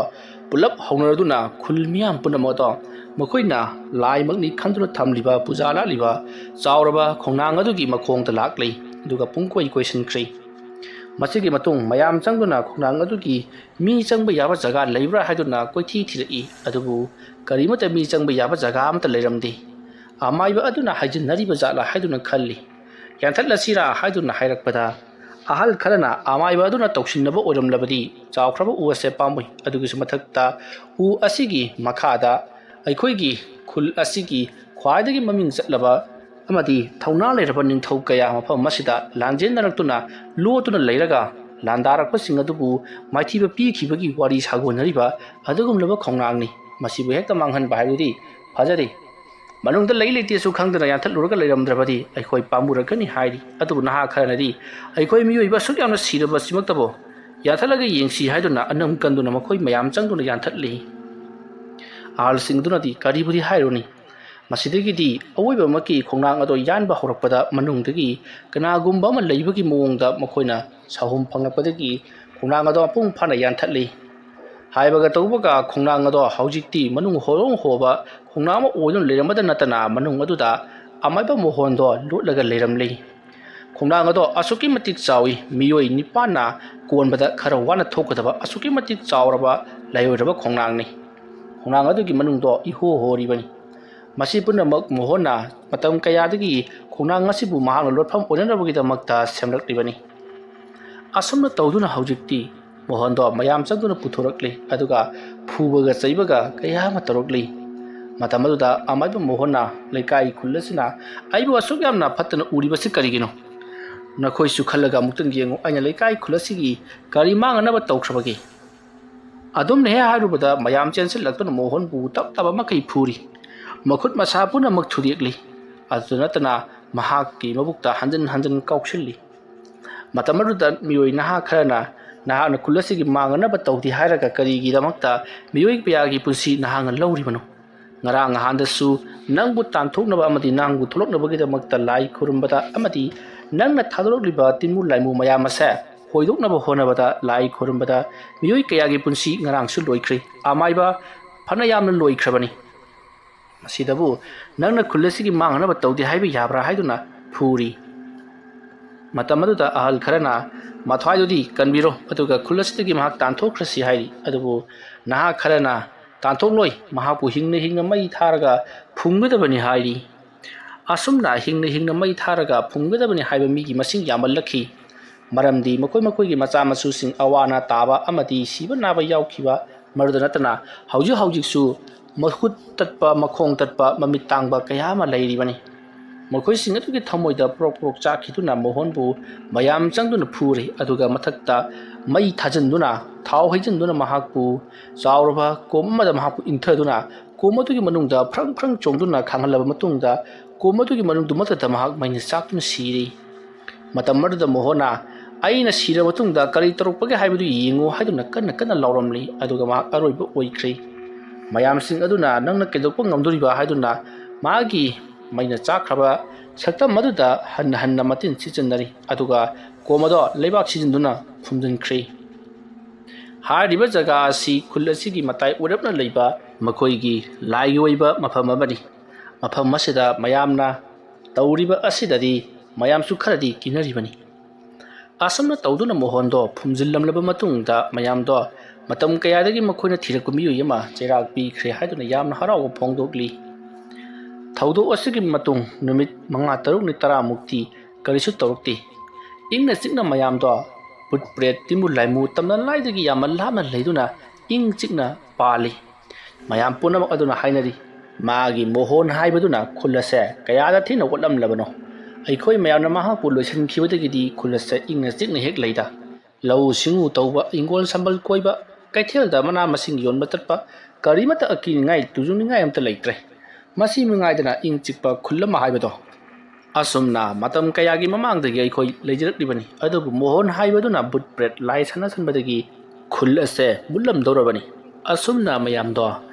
ꯄꯨꯂꯞ ꯍꯧꯅꯔꯗꯨꯅ ꯈꯨꯜ ꯃꯤꯌꯥꯝ ꯄꯨꯝꯅꯃꯛ ꯑꯗꯣ ꯃꯈꯣꯏꯅ ꯂꯥꯏꯃꯛꯅꯤ ꯈꯟꯗꯨꯅ ꯊꯝꯂꯤꯕ ꯄꯨꯖꯥ ꯂꯥꯠꯂꯤꯕ ꯆꯥꯎꯔꯕ ꯈꯣꯡꯅꯥꯡ ꯑꯗꯨꯒꯤ ꯃꯈꯣꯡꯗ ꯂꯥꯛꯂꯤ, ꯑꯗꯨꯒ ꯄꯨꯡꯀꯣꯏ ꯀꯣꯏꯁꯤꯟꯈ꯭ꯔꯦ꯫ ꯃꯁꯤꯒꯤ ꯃꯇꯨꯡ ꯃꯌꯥꯝ ꯆꯪꯗꯨꯅ ꯈꯣꯡꯅꯥꯡ ꯑꯗꯨꯒꯤ ꯃꯤ ꯆꯪꯕ ꯌꯥꯕ ꯖꯒꯥ ꯂꯩꯕ꯭ꯔꯥ ꯍꯥꯏꯗꯨꯅ ꯀꯣꯏꯊꯤ ꯊꯤꯔꯛꯏ, ꯑꯗꯨꯕꯨ ꯀꯔꯤꯃꯠꯇ ꯃꯤ ꯆꯪꯕ ꯌꯥꯕ ꯖꯒꯥ ꯑꯃꯠꯇ ꯂꯩꯔꯝꯗꯦ꯫ ꯑꯃꯥꯏꯕ ꯑꯗꯨꯅ ꯍꯥꯏꯖꯤꯟꯅꯔꯤꯕ ꯖꯥꯠꯂꯥ ꯍꯥꯏꯗꯨꯅ ꯈꯜꯂꯤ꯫ ꯌꯥꯟꯊꯠꯂꯁꯤꯔꯥ ꯍꯥꯏꯗꯨꯅ ꯍꯥꯏꯔꯛꯄꯗ, ꯑꯍꯜ ꯈꯔꯅ ꯑꯃꯥꯏꯕ ꯑꯗꯨꯅ ꯇꯧꯁꯤꯟꯅꯕ ꯑꯣꯏꯔꯝꯂꯕꯗꯤ ꯆꯥꯎꯈ꯭ꯔꯕ ꯎ ꯑꯁꯦ ꯄꯥꯝꯃꯨꯏ, ꯑꯗꯨꯒꯤꯁꯨ ꯃꯊꯛꯇ ꯎ ꯑꯁꯤꯒꯤ ꯃꯈꯥꯗ ꯑꯩꯈꯣꯏꯒꯤ ꯈꯨꯜ ꯑꯁꯤꯒꯤ ꯈ꯭ꯋꯥꯏꯗꯒꯤ ꯃꯃꯤꯡ ꯆꯠꯂꯕ ꯑꯃꯗꯤ ꯊꯧꯅꯥ ꯂꯩꯔꯕ ꯅꯤꯡꯊꯧ ꯀꯌꯥ ꯃꯐꯝ ꯑꯁꯤꯗ ꯂꯥꯟꯖꯦꯟꯅꯔꯛꯇꯨꯅ ꯂꯣꯠꯇꯨꯅ ꯂꯩꯔꯒ ꯂꯥꯟꯗꯥꯔꯛꯄꯁꯤꯡ ꯑꯗꯨꯕꯨ ꯃꯥꯏꯊꯤꯕ ꯄꯤꯈꯤꯕꯒꯤ ꯋꯥꯔꯤ ꯁꯥꯒꯣꯟꯅꯔꯤꯕ ꯑꯗꯨꯒꯨꯝꯂꯕ ꯈꯣꯡꯅꯥꯡꯅꯤ꯫ ꯃꯁꯤꯕꯨ ꯍꯦꯛꯇ ꯃꯥꯡꯍꯟꯕ ꯍꯥꯏꯕꯗꯨꯗꯤ ꯐꯖꯗꯦ꯫ ꯃꯅꯨꯡꯗ ꯂꯩ ꯂꯩꯇꯦꯁꯨ ꯈꯪꯗꯅ ꯌꯥꯟꯊꯠꯂꯨꯔꯒ ꯂꯩꯔꯝꯗ꯭ꯔꯕꯗꯤ ꯑꯩꯈꯣꯏ ꯄꯥꯝꯃꯨꯔꯛꯀꯅꯤ ꯍꯥꯏꯔꯤ꯫ ꯑꯗꯨꯕꯨ ꯅꯍꯥ ꯈꯔꯅꯗꯤ ꯑꯩꯈꯣꯏ ꯃꯤꯑꯣꯏꯕ ꯑꯁꯨꯛ ꯌꯥꯝꯅ ꯁꯤꯔꯕ ꯁꯤꯃꯛꯇꯕꯨ ꯌꯥꯟꯊꯠꯂꯒ ꯌꯦꯡꯁꯤ ꯍꯥꯏꯗꯨꯅ ꯑꯅꯝ ꯀꯟꯗꯨꯅ ꯃꯈꯣꯏ ꯃꯌꯥꯝ ꯆꯪꯗꯨꯅ ꯌꯥꯟꯊꯠꯂꯤ꯫ ꯑꯍꯜꯁꯤꯡꯗꯨꯅꯗꯤ ꯀꯔꯤꯕꯨꯗꯤ ꯍꯥꯏꯔꯨꯅꯤ, ꯃꯁꯤꯗꯒꯤꯗꯤ ꯑꯋꯣꯏꯕꯃꯛꯀꯤ ꯈꯣꯡꯅꯥꯡ ꯑꯗꯣ ꯌꯥꯟꯕ ꯍꯧꯔꯛꯄꯗ ꯃꯅꯨꯡꯗꯒꯤ ꯀꯅꯥꯒꯨꯝꯕ ꯑꯃ ꯂꯩꯕꯒꯤ ꯃꯑꯣꯡꯗ ꯃꯈꯣꯏꯅ ꯁꯥꯍꯨꯝ ꯐꯪꯂꯛꯄꯗꯒꯤ ꯈꯣꯡꯅꯥꯡ ꯑꯗꯣ ꯃꯄꯨꯡ ꯐꯥꯅ ꯌꯥꯟꯊꯠꯂꯤ꯫ ꯍꯥꯏꯕꯒ ꯇꯧꯕꯒ ꯈꯣꯡꯅꯥꯡ ꯑꯗꯣ ꯍꯧꯖꯤꯛꯇꯤ ꯃꯅꯨꯡ ꯍꯣꯔꯣꯡ ꯍꯣꯕ ꯈꯣꯡꯅꯥꯡ ꯑꯃ ꯑꯣꯏꯗꯨꯅ ꯂꯩꯔꯝꯕꯗ ꯅꯠꯇꯅ ꯃꯅꯨꯡ ꯑꯗꯨꯗ ꯑꯃꯥꯏꯕ ꯃꯣꯍꯣꯟꯗꯣ ꯂꯣꯠꯂꯒ ꯂꯩꯔꯝꯂꯤ꯫ ꯈꯣꯡꯅꯥꯡ ꯑꯗꯣ ꯑꯁꯨꯛꯀꯤ ꯃꯇꯤꯛ ꯆꯥꯎꯏ, ꯃꯤꯑꯣꯏ ꯅꯤꯄꯥꯟꯅ ꯀꯣꯟꯕꯗ ꯈꯔ ꯋꯥꯅ ꯊꯣꯛꯀꯗꯕ ꯑꯁꯨꯛꯀꯤ ꯃꯇꯤꯛ ꯆꯥꯎꯔꯕ ꯂꯥꯏꯑꯣꯏꯔꯕ ꯈꯣꯡꯅꯥꯡꯅꯤ꯫ ꯈꯣꯡꯅꯥꯡ ꯑꯗꯨꯒꯤ ꯃꯅꯨꯡꯗꯣ ꯏꯍꯣ ꯍꯣꯔꯤꯕꯅꯤ꯫ ꯃꯁꯤ ꯄꯨꯝꯅꯃꯛ ꯃꯣꯍꯣꯟꯅ ꯃꯇꯝ ꯀꯌꯥꯗꯒꯤ ꯈꯣꯡꯅꯥꯡ ꯑꯁꯤꯕꯨ ꯃꯍꯥꯛꯅ ꯂꯣꯠꯐꯝ ꯑꯣꯏꯅꯅꯕꯒꯤꯗꯃꯛꯇ ꯁꯦꯝꯂꯛꯂꯤꯕꯅꯤ꯫ ꯑꯁꯨꯝꯅ ꯇꯧꯗꯨꯅ ꯍꯧꯖꯤꯛꯇꯤ ꯃꯣꯍꯣꯟꯗꯣ ꯃꯌꯥꯝ ꯆꯪꯗꯨꯅ ꯄꯨꯊꯣꯔꯛꯂꯤ, ꯑꯗꯨꯒ ꯐꯨꯕꯒ ꯆꯩꯕꯒ ꯀꯌꯥ ꯑꯃ ꯇꯧꯔꯛꯂꯤ꯫ ꯃꯇꯝ ꯑꯗꯨꯗ ꯑꯃꯥꯏꯕ ꯃꯣꯍꯣꯟꯅ ꯂꯩꯀꯥꯏ ꯈꯨꯜ ꯑꯁꯤꯅ ꯑꯩꯕꯨ ꯑꯁꯨꯛ ꯌꯥꯝꯅ ꯐꯠꯇꯅ ꯎꯔꯤꯕꯁꯤ ꯀꯔꯤꯒꯤꯅꯣ? ꯅꯈꯣꯏꯁꯨ ꯈꯜꯂꯒ ꯑꯃꯨꯛꯇꯪ ꯌꯦꯡꯉꯨ, ꯑꯩꯅ ꯂꯩꯀꯥꯏ ꯈꯨꯜ ꯑꯁꯤꯒꯤ ꯀꯔꯤ ꯃꯥꯡꯅꯅꯕ ꯇꯧꯈ꯭ꯔꯕꯒꯦ? ꯑꯗꯨꯝꯅ ꯍꯦꯛ ꯍꯥꯏꯔꯨꯕꯗ ꯃꯌꯥꯝ ꯆꯦꯟꯁꯤꯜꯂꯛꯇꯨꯅ ꯃꯣꯍꯣꯟꯕꯨ ꯇꯞ ꯇꯞꯄ ꯃꯈꯩ ꯐꯨꯔꯤ꯫ ꯃꯈꯨꯠ ꯃꯁꯥ ꯄꯨꯝꯅꯃꯛ ꯊꯨꯗꯦꯛꯂꯤ꯫ ꯑꯗꯨꯗ ꯅꯠꯇꯅ ꯃꯍꯥꯛꯀꯤ ꯃꯕꯨꯛꯇ ꯍꯟꯖꯤꯟ ꯍꯟꯖꯤꯟ ꯀꯥꯎꯁꯤꯜꯂꯤ꯫ ꯃꯇꯝ ꯑꯗꯨꯗ ꯃꯤꯑꯣꯏ ꯅꯍꯥ ꯈꯔꯅ, "ꯅꯍꯥꯛꯅ ꯈꯨꯜ ꯑꯁꯤꯒꯤ ꯃꯥꯡꯅꯅꯕ ꯇꯧꯗꯦ ꯍꯥꯏꯔꯒ ꯀꯔꯤꯒꯤꯗꯃꯛꯇ ꯃꯤꯑꯣꯏ ꯀꯌꯥꯒꯤ ꯄꯨꯟꯁꯤ ꯅꯍꯥꯛꯅ ꯂꯧꯔꯤꯕꯅꯣ? ꯉꯔꯥꯡ ꯅꯍꯥꯟꯗꯁꯨ ꯅꯪꯕꯨ ꯇꯥꯟꯊꯣꯛꯅꯕ ꯑꯃꯗꯤ ꯅꯪꯕꯨ ꯊꯣꯛꯂꯛꯅꯕꯒꯤꯗꯃꯛꯇ ꯂꯥꯏ ꯈꯨꯔꯨꯝꯕꯗ ꯑꯃꯗꯤ ꯅꯪꯅ ꯊꯥꯗꯣꯔꯛꯂꯤꯕ ꯇꯤꯟꯃꯨ ꯂꯥꯏꯃꯨ ꯃꯌꯥꯝ ꯑꯁꯦ ꯍꯣꯏꯗꯣꯛꯅꯕ ꯍꯣꯠꯅꯕꯗ ꯂꯥꯏ ꯈꯨꯔꯨꯝꯕꯗ ꯃꯤꯑꯣꯏ ꯀꯌꯥꯒꯤ ꯄꯨꯟꯁꯤ ꯉꯔꯥꯡꯁꯨ ꯂꯣꯏꯈ꯭ꯔꯦ꯫ ꯑꯃꯥꯏꯕ ꯐꯅ ꯌꯥꯝꯅ ꯂꯣꯏꯈ꯭ꯔꯕꯅꯤ꯫ ꯃꯁꯤꯗꯕꯨ ꯅꯪꯅ ꯈꯨꯜ ꯑꯁꯤꯒꯤ ꯃꯥꯡꯅꯅꯕ ꯇꯧꯗꯦ ꯍꯥꯏꯕ ꯌꯥꯕ꯭ꯔꯥ?" ꯍꯥꯏꯗꯨꯅ ꯐꯨꯔꯤ꯫ ꯃꯇꯝ ꯑꯗꯨꯗ ꯑꯍꯜ ꯈꯔꯅ, "ꯃꯊ꯭ꯋꯥꯏꯗꯨꯗꯤ ꯀꯟꯕꯤꯔꯣ, ꯑꯗꯨꯒ ꯈꯨꯜ ꯑꯁꯤꯗꯒꯤ ꯃꯍꯥꯛ ꯇꯥꯟꯊꯣꯛꯈ꯭ꯔꯁꯤ" ꯍꯥꯏꯔꯤ꯫ ꯑꯗꯨꯕꯨ ꯅꯍꯥ ꯈꯔꯅ, "ꯇꯥꯟꯊꯣꯛꯂꯣꯏ, ꯃꯍꯥꯛꯄꯨ ꯍꯤꯡꯅ ꯍꯤꯡꯅ ꯃꯩ ꯊꯥꯔꯒ ꯐꯨꯝꯒꯗꯕꯅꯤ" ꯍꯥꯏꯔꯤ꯫ ꯑꯁꯨꯝꯅ ꯍꯤꯡꯅ ꯍꯤꯡꯅ ꯃꯩ ꯊꯥꯔꯒ ꯐꯨꯝꯒꯗꯕꯅꯤ ꯍꯥꯏꯕ ꯃꯤꯒꯤ ꯃꯁꯤꯡ ꯌꯥꯝꯃꯜꯂꯛꯈꯤ꯫ ꯃꯔꯝꯗꯤ ꯃꯈꯣꯏ ꯃꯈꯣꯏꯒꯤ ꯃꯆꯥ ꯃꯁꯨꯁꯤꯡ ꯑꯋꯥ ꯑꯅꯥ ꯇꯥꯕ ꯑꯃꯗꯤ ꯁꯤꯕ ꯅꯥꯕ ꯌꯥꯎꯈꯤꯕ ꯃꯔꯨꯗ ꯅꯠꯇꯅ ꯍꯧꯖꯤꯛ ꯍꯧꯖꯤꯛꯁꯨ ꯃꯈꯨꯠ ꯇꯠꯄ, ꯃꯈꯣꯡ ꯇꯠꯄ, ꯃꯃꯤꯠ ꯇꯥꯡꯕ ꯀꯌꯥ ꯑꯃ ꯂꯩꯔꯤꯕꯅꯤ꯫ ꯃꯈꯣꯏꯁꯤꯡ ꯑꯗꯨꯒꯤ ꯊꯃꯣꯏꯗ ꯄ꯭ꯔꯣꯛ ꯄ꯭ꯔꯣꯛ ꯆꯥꯛꯈꯤꯗꯨꯅ ꯃꯣꯍꯣꯟꯕꯨ ꯃꯌꯥꯝ ꯆꯪꯗꯨꯅ ꯐꯨꯔꯦ꯫ ꯑꯗꯨꯒ ꯃꯊꯛꯇ ꯃꯩ ꯊꯥꯖꯤꯟꯗꯨꯅ, ꯊꯥꯎ ꯍꯩꯖꯤꯟꯗꯨꯅ ꯃꯍꯥꯛꯄꯨ ꯆꯥꯎꯔꯕ ꯀꯣꯝ ꯑꯃꯗ ꯃꯍꯥꯛꯄꯨ ꯏꯟꯊꯗꯨꯅ ꯀꯣꯝ ꯑꯗꯨꯒꯤ ꯃꯅꯨꯡꯗ ꯐ꯭ꯔꯪ ꯐ꯭ꯔꯪ ꯆꯣꯡꯗꯨꯅ ꯈꯥꯡꯍꯜꯂꯕ ꯃꯇꯨꯡꯗ, ꯀꯣꯝ ꯑꯗꯨꯒꯤ ꯃꯅꯨꯡꯗꯨꯃꯛꯇꯗ ꯃꯍꯥꯛ ꯃꯩꯅ ꯆꯥꯛꯇꯨꯅ ꯁꯤꯔꯤ꯫ ꯃꯇꯝ ꯑꯗꯨꯗ ꯃꯣꯍꯣꯟꯅ "ꯑꯩꯅ ꯁꯤꯔꯕ ꯃꯇꯨꯡꯗ ꯀꯔꯤ ꯇꯧꯔꯛꯄꯒꯦ ꯍꯥꯏꯕꯗꯨ ꯌꯦꯡꯉꯨ" ꯍꯥꯏꯗꯨꯅ ꯀꯟꯅ ꯀꯟꯅ ꯂꯥꯎꯔꯝꯂꯤ꯫ ꯑꯗꯨꯒ ꯃꯍꯥꯛ ꯑꯔꯣꯏꯕ ꯑꯣꯏꯈ꯭ꯔꯤ꯫ ꯃꯌꯥꯝꯁꯤꯡ ꯑꯗꯨꯅ "ꯅꯪꯅ ꯀꯩꯗꯧꯕ ꯉꯝꯗꯣꯔꯤꯕ?" ꯍꯥꯏꯗꯨꯅ ꯃꯥꯒꯤ ꯃꯩꯅ ꯆꯥꯛꯈ꯭ꯔꯕ ꯁꯛꯇꯝ ꯑꯗꯨꯗ ꯍꯟꯅ ꯍꯟꯅ ꯃꯇꯤꯟ ꯁꯤꯠꯆꯤꯟꯅꯔꯤ꯫ ꯑꯗꯨꯒ ꯀꯣꯝ ꯑꯗꯣ ꯂꯩꯕꯥꯛ ꯁꯤꯖꯤꯟꯗꯨꯅ ꯐꯨꯝꯖꯤꯟꯈ꯭ꯔꯤ꯫ ꯍꯥꯏꯔꯤꯕ ꯖꯒꯥ ꯑꯁꯤ ꯈꯨꯜ ꯑꯁꯤꯒꯤ ꯃꯇꯥꯏ ꯑꯣꯏꯔꯞꯅ ꯂꯩꯕ ꯃꯈꯣꯏꯒꯤ ꯂꯥꯏꯒꯤ ꯑꯣꯏꯕ ꯃꯐꯝ ꯑꯃꯅꯤ꯫ ꯃꯐꯝ ꯑꯁꯤꯗ ꯃꯌꯥꯝꯅ ꯇꯧꯔꯤꯕ ꯑꯁꯤꯗꯗꯤ ꯃꯌꯥꯝꯁꯨ ꯈꯔꯗꯤ ꯀꯤꯅꯔꯤꯕꯅꯤ꯫ ꯑꯁꯨꯝꯅ ꯇꯧꯗꯨꯅ ꯃꯣꯍꯣꯟꯗꯣ ꯐꯨꯝꯖꯤꯜꯂꯝꯂꯕ ꯃꯇꯨꯡꯗ, ꯃꯌꯥꯝꯗꯣ ꯃꯇꯝ ꯀꯌꯥꯗꯒꯤ ꯃꯈꯣꯏꯅ ꯊꯤꯔꯛꯄ ꯃꯤꯑꯣꯏ ꯑꯃ ꯆꯩꯔꯥꯛ ꯄꯤꯈ꯭ꯔꯦ ꯍꯥꯏꯗꯨꯅ ꯌꯥꯝꯅ ꯍꯔꯥꯎꯕ ꯐꯣꯡꯗꯣꯛꯂꯤ꯫ ꯊꯧꯗꯣꯛ ꯑꯁꯤꯒꯤ ꯃꯇꯨꯡ ꯅꯨꯃꯤꯠ ꯃꯉꯥ ꯇꯔꯨꯛꯅꯤ ꯇꯔꯥꯃꯨꯛꯇꯤ ꯀꯔꯤꯁꯨ ꯇꯧꯔꯛꯇꯦ꯫ ꯏꯪꯅ ꯆꯤꯛꯅ ꯃꯌꯥꯝꯗꯣ ꯕꯨꯠ ꯄ꯭ꯔꯦꯠ ꯇꯤꯟꯕꯨ ꯂꯥꯏꯃꯨ ꯇꯝꯅ ꯂꯥꯏꯗꯒꯤ ꯌꯥꯝꯅ ꯂꯥꯞꯅ ꯂꯩꯗꯨꯅ ꯏꯪ ꯆꯤꯛꯅ ꯄꯥꯜꯂꯤ꯫ ꯃꯌꯥꯝ ꯄꯨꯝꯅꯃꯛ ꯑꯗꯨꯅ ꯍꯥꯏꯅꯔꯤ, "ꯃꯥꯒꯤ ꯃꯣꯍꯣꯟ ꯍꯥꯏꯕꯗꯨꯅ ꯈꯨꯜ ꯑꯁꯦ ꯀꯌꯥꯗ ꯊꯤꯅ ꯑꯣꯠꯂꯝꯂꯕꯅꯣ! ꯑꯩꯈꯣꯏ ꯃꯌꯥꯝꯅ ꯃꯍꯥꯛꯄꯨ ꯂꯣꯏꯁꯤꯟꯈꯤꯕꯗꯒꯤꯗꯤ ꯈꯨꯜ ꯑꯁꯦ ꯏꯪꯅ ꯆꯤꯛꯅ ꯍꯦꯛ ꯂꯩꯗ꯫ ꯂꯧꯎ ꯁꯤꯡꯎ ꯇꯧꯕ, ꯏꯪꯒꯣꯜ ꯁꯝꯕꯜ ꯀꯣꯏꯕ, ꯀꯩꯊꯦꯜꯗ ꯃꯅꯥ ꯃꯁꯤꯡ ꯌꯣꯟꯕ ꯆꯠꯄ, ꯀꯔꯤꯃꯠꯇ ꯑꯀꯤꯅꯤꯡꯉꯥꯏ ꯇꯨꯖꯨꯡꯅꯤꯡꯉꯥꯏ ꯑꯝꯇ ꯂꯩꯇ꯭ꯔꯦ꯫ ꯃꯁꯤ ꯃꯉꯥꯏꯗꯅ ꯏꯪ ꯆꯤꯛꯄ ꯈꯨꯜ ꯑꯃ ꯍꯥꯏꯕꯗꯣ"꯫ ꯑꯁꯨꯝꯅ ꯃꯇꯝ ꯀꯌꯥꯒꯤ ꯃꯃꯥꯡꯗꯒꯤ ꯑꯩꯈꯣꯏ ꯂꯩꯖꯔꯛꯂꯤꯕꯅꯤ, ꯑꯗꯨꯕꯨ ꯃꯣꯍꯣꯟ ꯍꯥꯏꯕꯗꯨꯅ ꯕꯨꯠ ꯄ꯭ꯔꯦꯠ ꯂꯥꯏ ꯁꯥꯟꯅꯁꯟꯕꯗꯒꯤ ꯈꯨꯜ ꯑꯁꯦ ꯃꯨꯠꯂꯝꯗꯧꯔꯕꯅꯤ꯫ ꯑꯁꯨꯝꯅ ꯃꯌꯥꯝꯗꯣ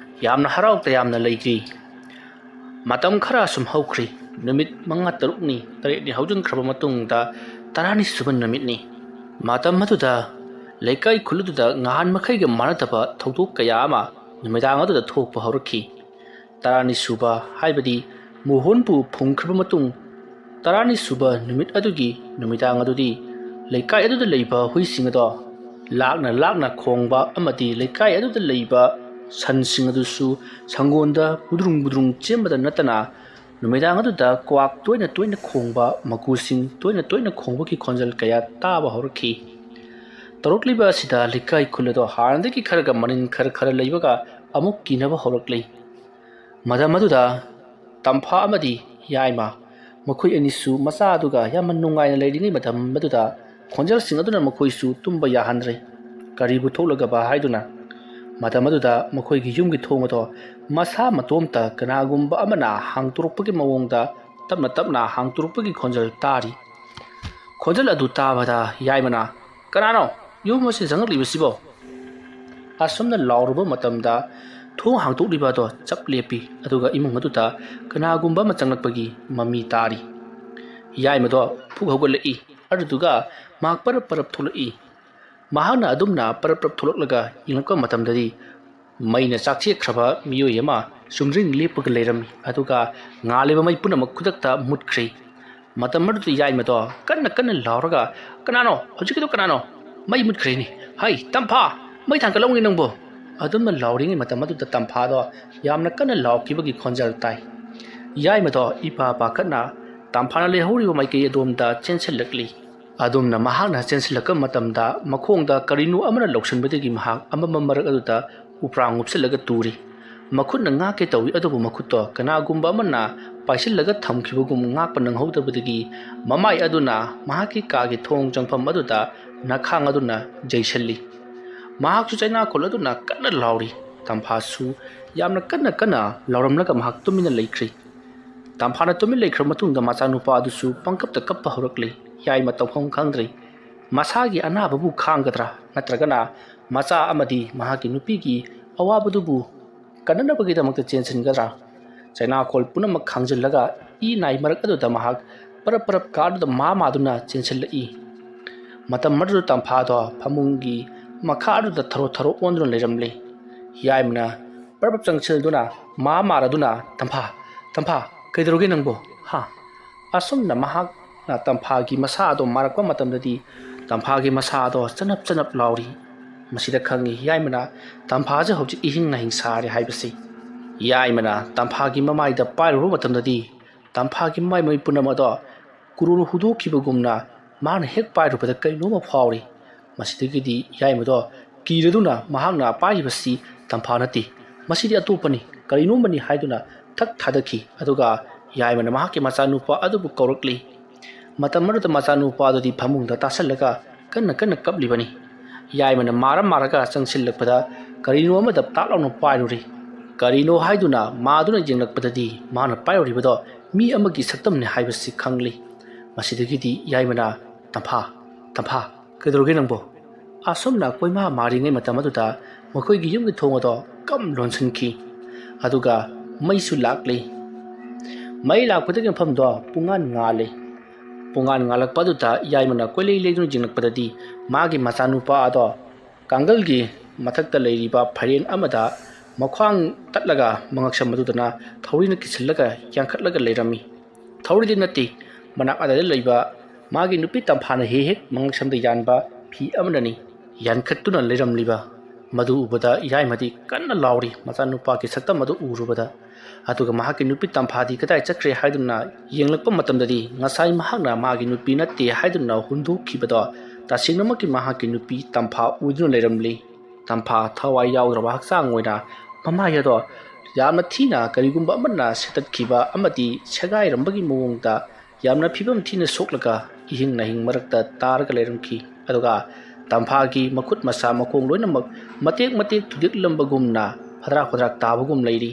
ꯌꯥꯝꯅ ꯍꯔꯥꯎ ꯇꯌꯥꯝꯅ ꯂꯩꯈꯤ꯫ ꯃꯇꯝ ꯈꯔ ꯑꯁꯨꯝ ꯍꯧꯈ꯭ꯔꯤ꯫ ꯅꯨꯃꯤꯠ ꯃꯉꯥ, ꯇꯔꯨꯛꯅꯤ, ꯇꯔꯦꯠꯅꯤ ꯍꯧꯖꯤꯟꯈ꯭ꯔꯕ ꯃꯇꯨꯡꯗ ꯇꯔꯥꯅꯤ ꯁꯨꯕ ꯅꯨꯃꯤꯠꯅꯤ꯫ ꯃꯇꯝ ꯑꯗꯨꯗ ꯂꯩꯀꯥꯏ ꯈꯨꯜ ꯑꯗꯨꯗ ꯉꯍꯥꯟ ꯃꯈꯩꯒ ꯃꯥꯟꯅꯗꯕ ꯊꯧꯗꯣꯛ ꯀꯌꯥ ꯑꯃ ꯅꯨꯃꯤꯗꯥꯡ ꯑꯗꯨꯗ ꯊꯣꯛꯄ ꯍꯧꯔꯛꯈꯤ꯫ ꯇꯔꯥꯅꯤ ꯁꯨꯕ ꯍꯥꯏꯕꯗꯤ ꯃꯣꯍꯣꯟꯕꯨ ꯐꯨꯝꯈ꯭ꯔꯕ ꯃꯇꯨꯡ ꯇꯔꯥꯅꯤ ꯁꯨꯕ ꯅꯨꯃꯤꯠ ꯑꯗꯨꯒꯤ ꯅꯨꯃꯤꯗꯥꯡ ꯑꯗꯨꯗꯤ ꯂꯩꯀꯥꯏ ꯑꯗꯨꯗ ꯂꯩꯕ ꯍꯨꯏꯁꯤꯡ ꯑꯗꯣ ꯂꯥꯛꯅ ꯂꯥꯛꯅ ꯈꯣꯡꯕ ꯑꯃꯗꯤ ꯂꯩꯀꯥꯏ ꯑꯗꯨꯗ ꯂꯩꯕ ꯁꯟꯁꯤꯡ ꯑꯗꯨꯁꯨ ꯁꯪꯒꯣꯟꯗ ꯕꯨꯗ꯭ꯔꯨꯡ ꯕꯨꯗ꯭ꯔꯨꯡ ꯆꯦꯟꯕꯗ ꯅꯠꯇꯅ ꯅꯨꯃꯤꯗꯥꯡ ꯑꯗꯨꯗ ꯀ꯭ꯋꯥꯛ ꯇꯣꯏꯅ ꯇꯣꯏꯅ ꯈꯣꯡꯕ, ꯃꯀꯨꯁꯤꯡ ꯇꯣꯏꯅ ꯇꯣꯏꯅ ꯈꯣꯡꯕꯒꯤ ꯈꯣꯟꯖꯦꯜ ꯀꯌꯥ ꯇꯥꯕ ꯍꯧꯔꯛꯈꯤ꯫ ꯇꯧꯔꯛꯂꯤꯕ ꯑꯁꯤꯗ ꯂꯩꯀꯥꯏ ꯈꯨꯜ ꯑꯗꯣ ꯍꯥꯟꯅꯗꯒꯤ ꯈꯔꯒ ꯃꯅꯤꯟ ꯈꯔ ꯈꯔ ꯂꯩꯕꯒ ꯑꯃꯨꯛ ꯀꯤꯅꯕ ꯍꯧꯔꯛꯂꯤ꯫ ꯃꯇꯝ ꯑꯗꯨꯗ ꯇꯝꯐꯥ ꯑꯃꯗꯤ ꯌꯥꯏꯃ, ꯃꯈꯣꯏ ꯑꯅꯤꯁꯨ ꯃꯆꯥ ꯑꯗꯨꯒ ꯌꯥꯝꯅ ꯅꯨꯡꯉꯥꯏꯅ ꯂꯩꯔꯤꯉꯩ ꯃꯇꯝ ꯑꯗꯨꯗ ꯈꯣꯟꯖꯦꯜꯁꯤꯡ ꯑꯗꯨꯅ ꯃꯈꯣꯏꯁꯨ ꯇꯨꯝꯕ ꯌꯥꯍꯟꯗ꯭ꯔꯦ꯫ ꯀꯔꯤꯕꯨ ꯊꯣꯛꯂꯒꯕ ꯍꯥꯏꯗꯨꯅ ꯃꯇꯝ ꯑꯗꯨꯗ ꯃꯈꯣꯏꯒꯤ ꯌꯨꯝꯒꯤ ꯊꯣꯡ ꯑꯗꯣ ꯃꯁꯥ ꯃꯇꯣꯝꯇ ꯀꯅꯥꯒꯨꯝꯕ ꯑꯃꯅ ꯍꯥꯡꯗꯣꯔꯛꯄꯒꯤ ꯃꯑꯣꯡꯗ ꯇꯞꯅ ꯇꯞꯅ ꯍꯥꯡꯗꯣꯔꯛꯄꯒꯤ ꯈꯣꯟꯖꯦꯜ ꯇꯥꯔꯤ꯫ ꯈꯣꯟꯖꯦꯜ ꯑꯗꯨ ꯇꯥꯕꯗ ꯌꯥꯏꯃꯅ, "ꯀꯅꯥꯅꯣ ꯌꯨꯝ ꯑꯁꯤ ꯆꯪꯂꯛꯂꯤꯕꯁꯤꯕꯣ?" ꯑꯁꯨꯝꯅ ꯂꯥꯎꯔꯨꯕ ꯃꯇꯝꯗ ꯊꯣꯡ ꯍꯥꯡꯗꯣꯛꯂꯤꯕ ꯑꯗꯣ ꯆꯞ ꯂꯦꯞꯄꯤ, ꯑꯗꯨꯒ ꯏꯃꯨꯡ ꯑꯗꯨꯗ ꯀꯅꯥꯒꯨꯝꯕ ꯑꯃ ꯆꯪꯂꯛꯄꯒꯤ ꯃꯃꯤ ꯇꯥꯔꯤ꯫ ꯌꯥꯏꯃꯗꯣ ꯐꯨꯛ ꯍꯧꯒꯠꯂꯛꯏ, ꯑꯗꯨꯗꯨꯒ ꯃꯍꯥꯛ ꯄꯔꯞ ꯄꯔꯞ ꯊꯣꯛꯂꯛꯏ꯫ ꯃꯍꯥꯛꯅ ꯑꯗꯨꯝꯅ ꯄꯔꯞ ꯄꯔꯞ ꯊꯣꯛꯂꯛꯂꯒ ꯌꯦꯡꯂꯛꯄ ꯃꯇꯝꯗꯗꯤ ꯃꯩꯅ ꯆꯥꯛꯊꯦꯛꯈ꯭ꯔꯕ ꯃꯤꯑꯣꯏ ꯑꯃ ꯆꯨꯝꯗ꯭ꯔꯤꯡ ꯂꯦꯞꯄꯒ ꯂꯩꯔꯝꯃꯤ, ꯑꯗꯨꯒ ꯉꯥꯜꯂꯤꯕ ꯃꯩ ꯄꯨꯝꯅꯃꯛ ꯈꯨꯗꯛꯇ ꯃꯨꯠꯈ꯭ꯔꯦ꯫ ꯃꯇꯝ ꯑꯗꯨꯗ ꯌꯥꯏꯃꯗꯣ ꯀꯟꯅ ꯀꯟꯅ ꯂꯥꯎꯔꯒ, "ꯀꯅꯥꯅꯣ? ꯍꯧꯖꯤꯛꯀꯤꯗꯣ ꯀꯅꯥꯅꯣ? ꯃꯩ ꯃꯨꯠꯈ꯭ꯔꯦꯅꯦ! ꯍꯩ, ꯇꯝꯐꯥ! ꯃꯩ ꯊꯥꯡꯒꯠꯂꯝꯒꯦ ꯅꯪꯕꯨ!" ꯑꯗꯨꯝꯅ ꯂꯥꯎꯔꯤꯉꯩ ꯃꯇꯝ ꯑꯗꯨꯗ ꯇꯝꯐꯥꯗꯣ ꯌꯥꯝꯅ ꯀꯟꯅ ꯂꯥꯎꯈꯤꯕꯒꯤ ꯈꯣꯟꯖꯦꯜ ꯇꯥꯏ꯫ ꯌꯥꯏꯃꯗꯣ ꯏꯄꯥ ꯄꯥꯈꯠꯅ ꯇꯝꯐꯥꯅ ꯂꯩꯍꯧꯔꯤꯕ ꯃꯥꯏꯀꯩ ꯑꯗꯣꯝꯗ ꯆꯦꯟꯁꯤꯜꯂꯛꯂꯤ꯫ ꯑꯗꯨꯝꯅ ꯃꯍꯥꯛꯅ ꯆꯦꯟꯁꯤꯜꯂꯛꯄ ꯃꯇꯝꯗ ꯃꯈꯣꯡꯗ ꯀꯔꯤꯅꯣ ꯑꯃꯅ ꯂꯧꯁꯤꯟꯕꯗꯒꯤ ꯃꯍꯥꯛ ꯑꯃꯝꯕ ꯃꯔꯛ ꯑꯗꯨꯗ ꯎꯄ꯭ꯔꯥꯡ ꯎꯞꯁꯤꯜꯂꯒ ꯇꯨꯔꯤ꯫ ꯃꯈꯨꯠꯅ ꯉꯥꯛꯀꯦ ꯇꯧꯏ, ꯑꯗꯨꯕꯨ ꯃꯈꯨꯠꯇꯣ ꯀꯅꯥꯒꯨꯝꯕ ꯑꯃꯅ ꯄꯥꯏꯁꯤꯜꯂꯒ ꯊꯝꯈꯤꯕꯒꯨꯝ ꯉꯥꯛꯄ ꯅꯪꯍꯧꯗꯕꯗꯒꯤ ꯃꯃꯥꯏ ꯑꯗꯨꯅ ꯃꯍꯥꯛꯀꯤ ꯀꯥꯒꯤ ꯊꯣꯡ ꯆꯪꯐꯝ ꯑꯗꯨꯗ ꯅꯈꯥꯡ ꯑꯗꯨꯅ ꯌꯩꯁꯤꯜꯂꯤ꯫ ꯃꯍꯥꯛꯁꯨ ꯆꯩꯅꯥꯈꯣꯜ ꯑꯗꯨꯅ ꯀꯟꯅ ꯂꯥꯎꯔꯤ꯫ ꯇꯝꯐꯥꯁꯨ ꯌꯥꯝꯅ ꯀꯟꯅ ꯀꯟꯅ ꯂꯥꯎꯔꯝꯂꯒ ꯃꯍꯥꯛ ꯇꯨꯃꯤꯟꯅ ꯂꯩꯈ꯭ꯔꯤ꯫ ꯇꯝꯐꯥꯅ ꯇꯨꯃꯤꯟ ꯂꯩꯈ꯭ꯔꯕ ꯃꯇꯨꯡꯗ ꯃꯆꯥꯅꯨꯄꯥ ꯑꯗꯨꯁꯨ ꯄꯪꯀꯞꯇ ꯀꯞꯄ ꯍꯧꯔꯛꯂꯤ꯫ ꯌꯥꯏꯃ ꯇꯧꯐꯝ ꯈꯪꯗ꯭ꯔꯦ꯫ ꯃꯁꯥꯒꯤ ꯑꯅꯥꯕꯕꯨ ꯈꯥꯡꯒꯗ꯭ꯔꯥ, ꯅꯠꯇ꯭ꯔꯒꯅ ꯃꯆꯥ ꯑꯃꯗꯤ ꯃꯍꯥꯛꯀꯤ ꯅꯨꯄꯤꯒꯤ ꯑꯋꯥꯕꯗꯨꯕꯨ ꯀꯟꯅꯅꯕꯒꯤꯗꯃꯛꯇ ꯆꯦꯟꯁꯤꯟꯒꯗ꯭ꯔꯥ? ꯆꯩꯅꯥꯈꯣꯜ ꯄꯨꯝꯅꯃꯛ ꯈꯥꯡꯖꯤꯜꯂꯒ ꯏ ꯅꯥꯏ ꯃꯔꯛ ꯑꯗꯨꯗ ꯃꯍꯥꯛ ꯄꯔꯞ ꯄꯔꯞ ꯀꯥ ꯑꯗꯨꯗ ꯃꯥ ꯃꯥꯗꯨꯅ ꯆꯦꯟꯁꯤꯜꯂꯛꯏ꯫ ꯃꯇꯝ ꯑꯗꯨꯗ ꯇꯝꯐꯥꯗꯣ ꯐꯃꯨꯡꯒꯤ ꯃꯈꯥ ꯑꯗꯨꯗ ꯊꯔꯣ ꯊꯔꯣ ꯑꯣꯟꯗꯨꯅ ꯂꯩꯔꯝꯂꯦ꯫ ꯌꯥꯏꯃꯅ ꯄꯔꯞ ꯄꯔꯞ ꯆꯪꯁꯤꯟꯗꯨꯅ ꯃꯥ ꯃꯥꯔꯗꯨꯅ, "ꯇꯝꯐꯥ, ꯇꯝꯐꯥ, ꯀꯩꯗꯧꯔꯒꯦ ꯅꯪꯕꯨ? ꯍꯥ?" ꯑꯁꯨꯝꯅ ꯃꯍꯥꯛꯅ ꯇꯝꯐꯥꯒꯤ ꯃꯁꯥ ꯑꯗꯣ ꯃꯥꯔꯛꯄ ꯃꯇꯝꯗꯗꯤ ꯇꯝꯐꯥꯒꯤ ꯃꯁꯥ ꯑꯗꯣ ꯆꯅꯞ ꯆꯅꯞ ꯂꯥꯎꯔꯤ꯫ ꯃꯁꯤꯗ ꯈꯪꯉꯤ ꯌꯥꯏꯃꯅ ꯇꯝꯐꯥꯁꯦ ꯍꯧꯖꯤꯛ ꯏꯍꯤꯡ ꯅꯥꯍꯤꯡ ꯁꯥꯔꯦ ꯍꯥꯏꯕꯁꯤ꯫ ꯌꯥꯏꯃꯅ ꯇꯝꯐꯥꯒꯤ ꯃꯃꯥꯏꯗ ꯄꯥꯏꯔꯨꯕ ꯃꯇꯝꯗꯗꯤ ꯇꯝꯐꯥꯒꯤ ꯃꯃꯥꯏ ꯃꯃꯤꯠ ꯄꯨꯝꯅꯃꯛ ꯑꯗꯣ ꯀꯨꯔꯨꯅ ꯍꯨꯗꯣꯛꯈꯤꯕꯒꯨꯝꯅ ꯃꯥꯅ ꯍꯦꯛ ꯄꯥꯏꯔꯨꯕꯗ ꯀꯩꯅꯣꯝꯃ ꯐꯥꯎꯔꯤ꯫ ꯃꯁꯤꯗꯒꯤꯗꯤ ꯌꯥꯏꯃꯗꯣ ꯀꯤꯔꯗꯨꯅ ꯃꯍꯥꯛꯅ ꯄꯥꯏꯔꯤꯕꯁꯤ ꯇꯝꯐꯥ ꯅꯠꯇꯦ, ꯃꯁꯤꯗꯤ ꯑꯇꯣꯞꯄꯅꯤ, ꯀꯔꯤꯅꯣꯝꯃꯅꯤ ꯍꯥꯏꯗꯨꯅ ꯊꯛ ꯊꯥꯗꯈꯤ꯫ ꯑꯗꯨꯒ ꯌꯥꯏꯃꯅ ꯃꯍꯥꯛꯀꯤ ꯃꯆꯥꯅꯨꯄꯥ ꯑꯗꯨꯕꯨ ꯀꯧꯔꯛꯂꯤ꯫ ꯃꯇꯝ ꯑꯗꯨꯗ ꯃꯆꯥꯅꯨꯄꯥ ꯑꯗꯨꯗꯤ ꯐꯃꯨꯡꯗ ꯇꯥꯁꯜꯂꯒ ꯀꯟꯅ ꯀꯟꯅ ꯀꯞꯂꯤꯕꯅꯤ꯫ ꯌꯥꯏꯃꯅ ꯃꯥꯔ ꯃꯥꯔꯒ ꯆꯪꯁꯤꯜꯂꯛꯄꯗ ꯀꯔꯤꯅꯣ ꯑꯃꯗ ꯇꯥꯛ ꯂꯥꯎꯅ ꯄꯥꯏꯔꯨꯔꯤ꯫ ꯀꯔꯤꯅꯣ ꯍꯥꯏꯗꯨꯅ ꯃꯥꯗꯨꯅ ꯌꯦꯡꯂꯛꯄꯗꯗꯤ ꯃꯥꯅ ꯄꯥꯏꯔꯨꯔꯤꯕꯗꯣ ꯃꯤ ꯑꯃꯒꯤ ꯁꯛꯇꯝꯅꯤ ꯍꯥꯏꯕꯁꯤ ꯈꯪꯂꯤ꯫ ꯃꯁꯤꯗꯒꯤꯗꯤ ꯌꯥꯏꯃꯅ, "ꯇꯝꯐꯥ, ꯇꯝꯐꯥ, ꯀꯩꯗꯧꯔꯒꯦ ꯅꯪꯕꯣ?" ꯑꯁꯨꯝꯅ ꯀꯣꯏꯃꯥ ꯃꯥꯔꯤꯉꯩ ꯃꯇꯝ ꯑꯗꯨꯗ ꯃꯈꯣꯏꯒꯤ ꯌꯨꯝꯒꯤ ꯊꯣꯡ ꯑꯗꯣ ꯀꯝ ꯂꯣꯟꯁꯤꯟꯈꯤ꯫ ꯑꯗꯨꯒ ꯃꯩꯁꯨ ꯂꯥꯛꯂꯤ꯫ ꯃꯩ ꯂꯥꯛꯄꯗꯒꯤ ꯃꯐꯝꯗꯣ ꯄꯨꯡꯉꯥꯟ ꯉꯥꯜꯂꯤ꯫ ꯄꯨꯡꯉꯥꯟ ꯉꯥꯜꯂꯛꯄ ꯑꯗꯨꯗ ꯌꯥꯏꯃꯅ ꯀꯣꯏꯂꯩ ꯂꯩꯗꯨꯅ ꯌꯦꯡꯂꯛꯄꯗꯗꯤ ꯃꯥꯒꯤ ꯃꯆꯥꯅꯨꯄꯥ ꯑꯗꯣ ꯀꯥꯡꯒꯜꯒꯤ ꯃꯊꯛꯇ ꯂꯩꯔꯤꯕ ꯐꯩꯔꯦꯟ ꯑꯃꯗ ꯃꯈ꯭ꯋꯥꯡ ꯇꯠꯂꯒ ꯃꯉꯛꯁꯝ ꯑꯗꯨꯗꯅ ꯊꯧꯔꯤꯅ ꯀꯤꯁꯤꯜꯂꯒ ꯌꯥꯟꯈꯠꯂꯒ ꯂꯩꯔꯝꯃꯤ꯫ ꯊꯧꯔꯤꯗꯤ ꯅꯠꯇꯦ, ꯃꯅꯥꯛ ꯑꯗꯥꯏꯗ ꯂꯩꯕ ꯃꯥꯒꯤ ꯅꯨꯄꯤ ꯇꯝꯐꯥꯅ ꯍꯦꯛ ꯍꯦꯛ ꯃꯉꯛꯁꯝꯗ ꯌꯥꯟꯕ ꯐꯤ ꯑꯃꯅꯅꯤ ꯌꯥꯟꯈꯠꯇꯨꯅ ꯂꯩꯔꯝꯂꯤꯕ꯫ ꯃꯗꯨ ꯎꯕꯗ ꯌꯥꯏꯃꯗꯤ ꯀꯟꯅ ꯂꯥꯎꯔꯤ, ꯃꯆꯥꯅꯨꯄꯥꯒꯤ ꯁꯛꯇꯝ ꯑꯗꯨ ꯎꯔꯨꯕꯗ꯫ ꯑꯗꯨꯒ ꯃꯍꯥꯛꯀꯤ ꯅꯨꯄꯤ ꯇꯝꯐꯥꯗꯤ ꯀꯗꯥꯏ ꯆꯠꯈ꯭ꯔꯦ ꯍꯥꯏꯗꯨꯅ ꯌꯦꯡꯂꯛꯄ ꯃꯇꯝꯗꯗꯤ ꯉꯁꯥꯏ ꯃꯍꯥꯛꯅ ꯃꯥꯒꯤ ꯅꯨꯄꯤ ꯅꯠꯇꯦ ꯍꯥꯏꯗꯨꯅ ꯍꯨꯟꯗꯣꯛꯈꯤꯕꯗꯣ ꯇꯁꯦꯡꯅꯃꯛꯀꯤ ꯃꯍꯥꯛꯀꯤ ꯅꯨꯄꯤ ꯇꯝꯐꯥ ꯑꯣꯏꯗꯨꯅ ꯂꯩꯔꯝꯂꯤ꯫ ꯇꯝꯐꯥ ꯊꯋꯥꯏ ꯌꯥꯎꯗ꯭ꯔꯕ ꯍꯛꯆꯥꯡ ꯑꯣꯏꯅ ꯃꯃꯥꯏ ꯑꯗꯣ ꯌꯥꯝꯅ ꯊꯤꯅ ꯀꯔꯤꯒꯨꯝꯕ ꯑꯃꯅ ꯁꯦꯠꯇꯠꯈꯤꯕ ꯑꯃꯗꯤ ꯁꯦꯒꯥꯏꯔꯝꯕꯒꯤ ꯃꯑꯣꯡꯗ ꯌꯥꯝꯅ ꯐꯤꯕꯝ ꯊꯤꯅ ꯁꯣꯛꯂꯒ ꯏꯍꯤꯡ ꯅꯥꯍꯤꯡ ꯃꯔꯛꯇ ꯇꯥꯔꯒ ꯂꯩꯔꯝꯈꯤ꯫ ꯑꯗꯨꯒ ꯇꯝꯐꯥꯒꯤ ꯃꯈꯨꯠ ꯃꯁꯥ ꯃꯈꯣꯡ ꯂꯣꯏꯅꯃꯛ ꯃꯇꯦꯛ ꯃꯇꯦꯛ ꯊꯨꯗꯦꯛꯂꯝꯕꯒꯨꯝꯅ ꯐꯗ꯭ꯔꯥꯛ ꯐꯗ꯭ꯔꯥꯛ ꯇꯥꯕꯒꯨꯝ ꯂꯩꯔꯤ꯫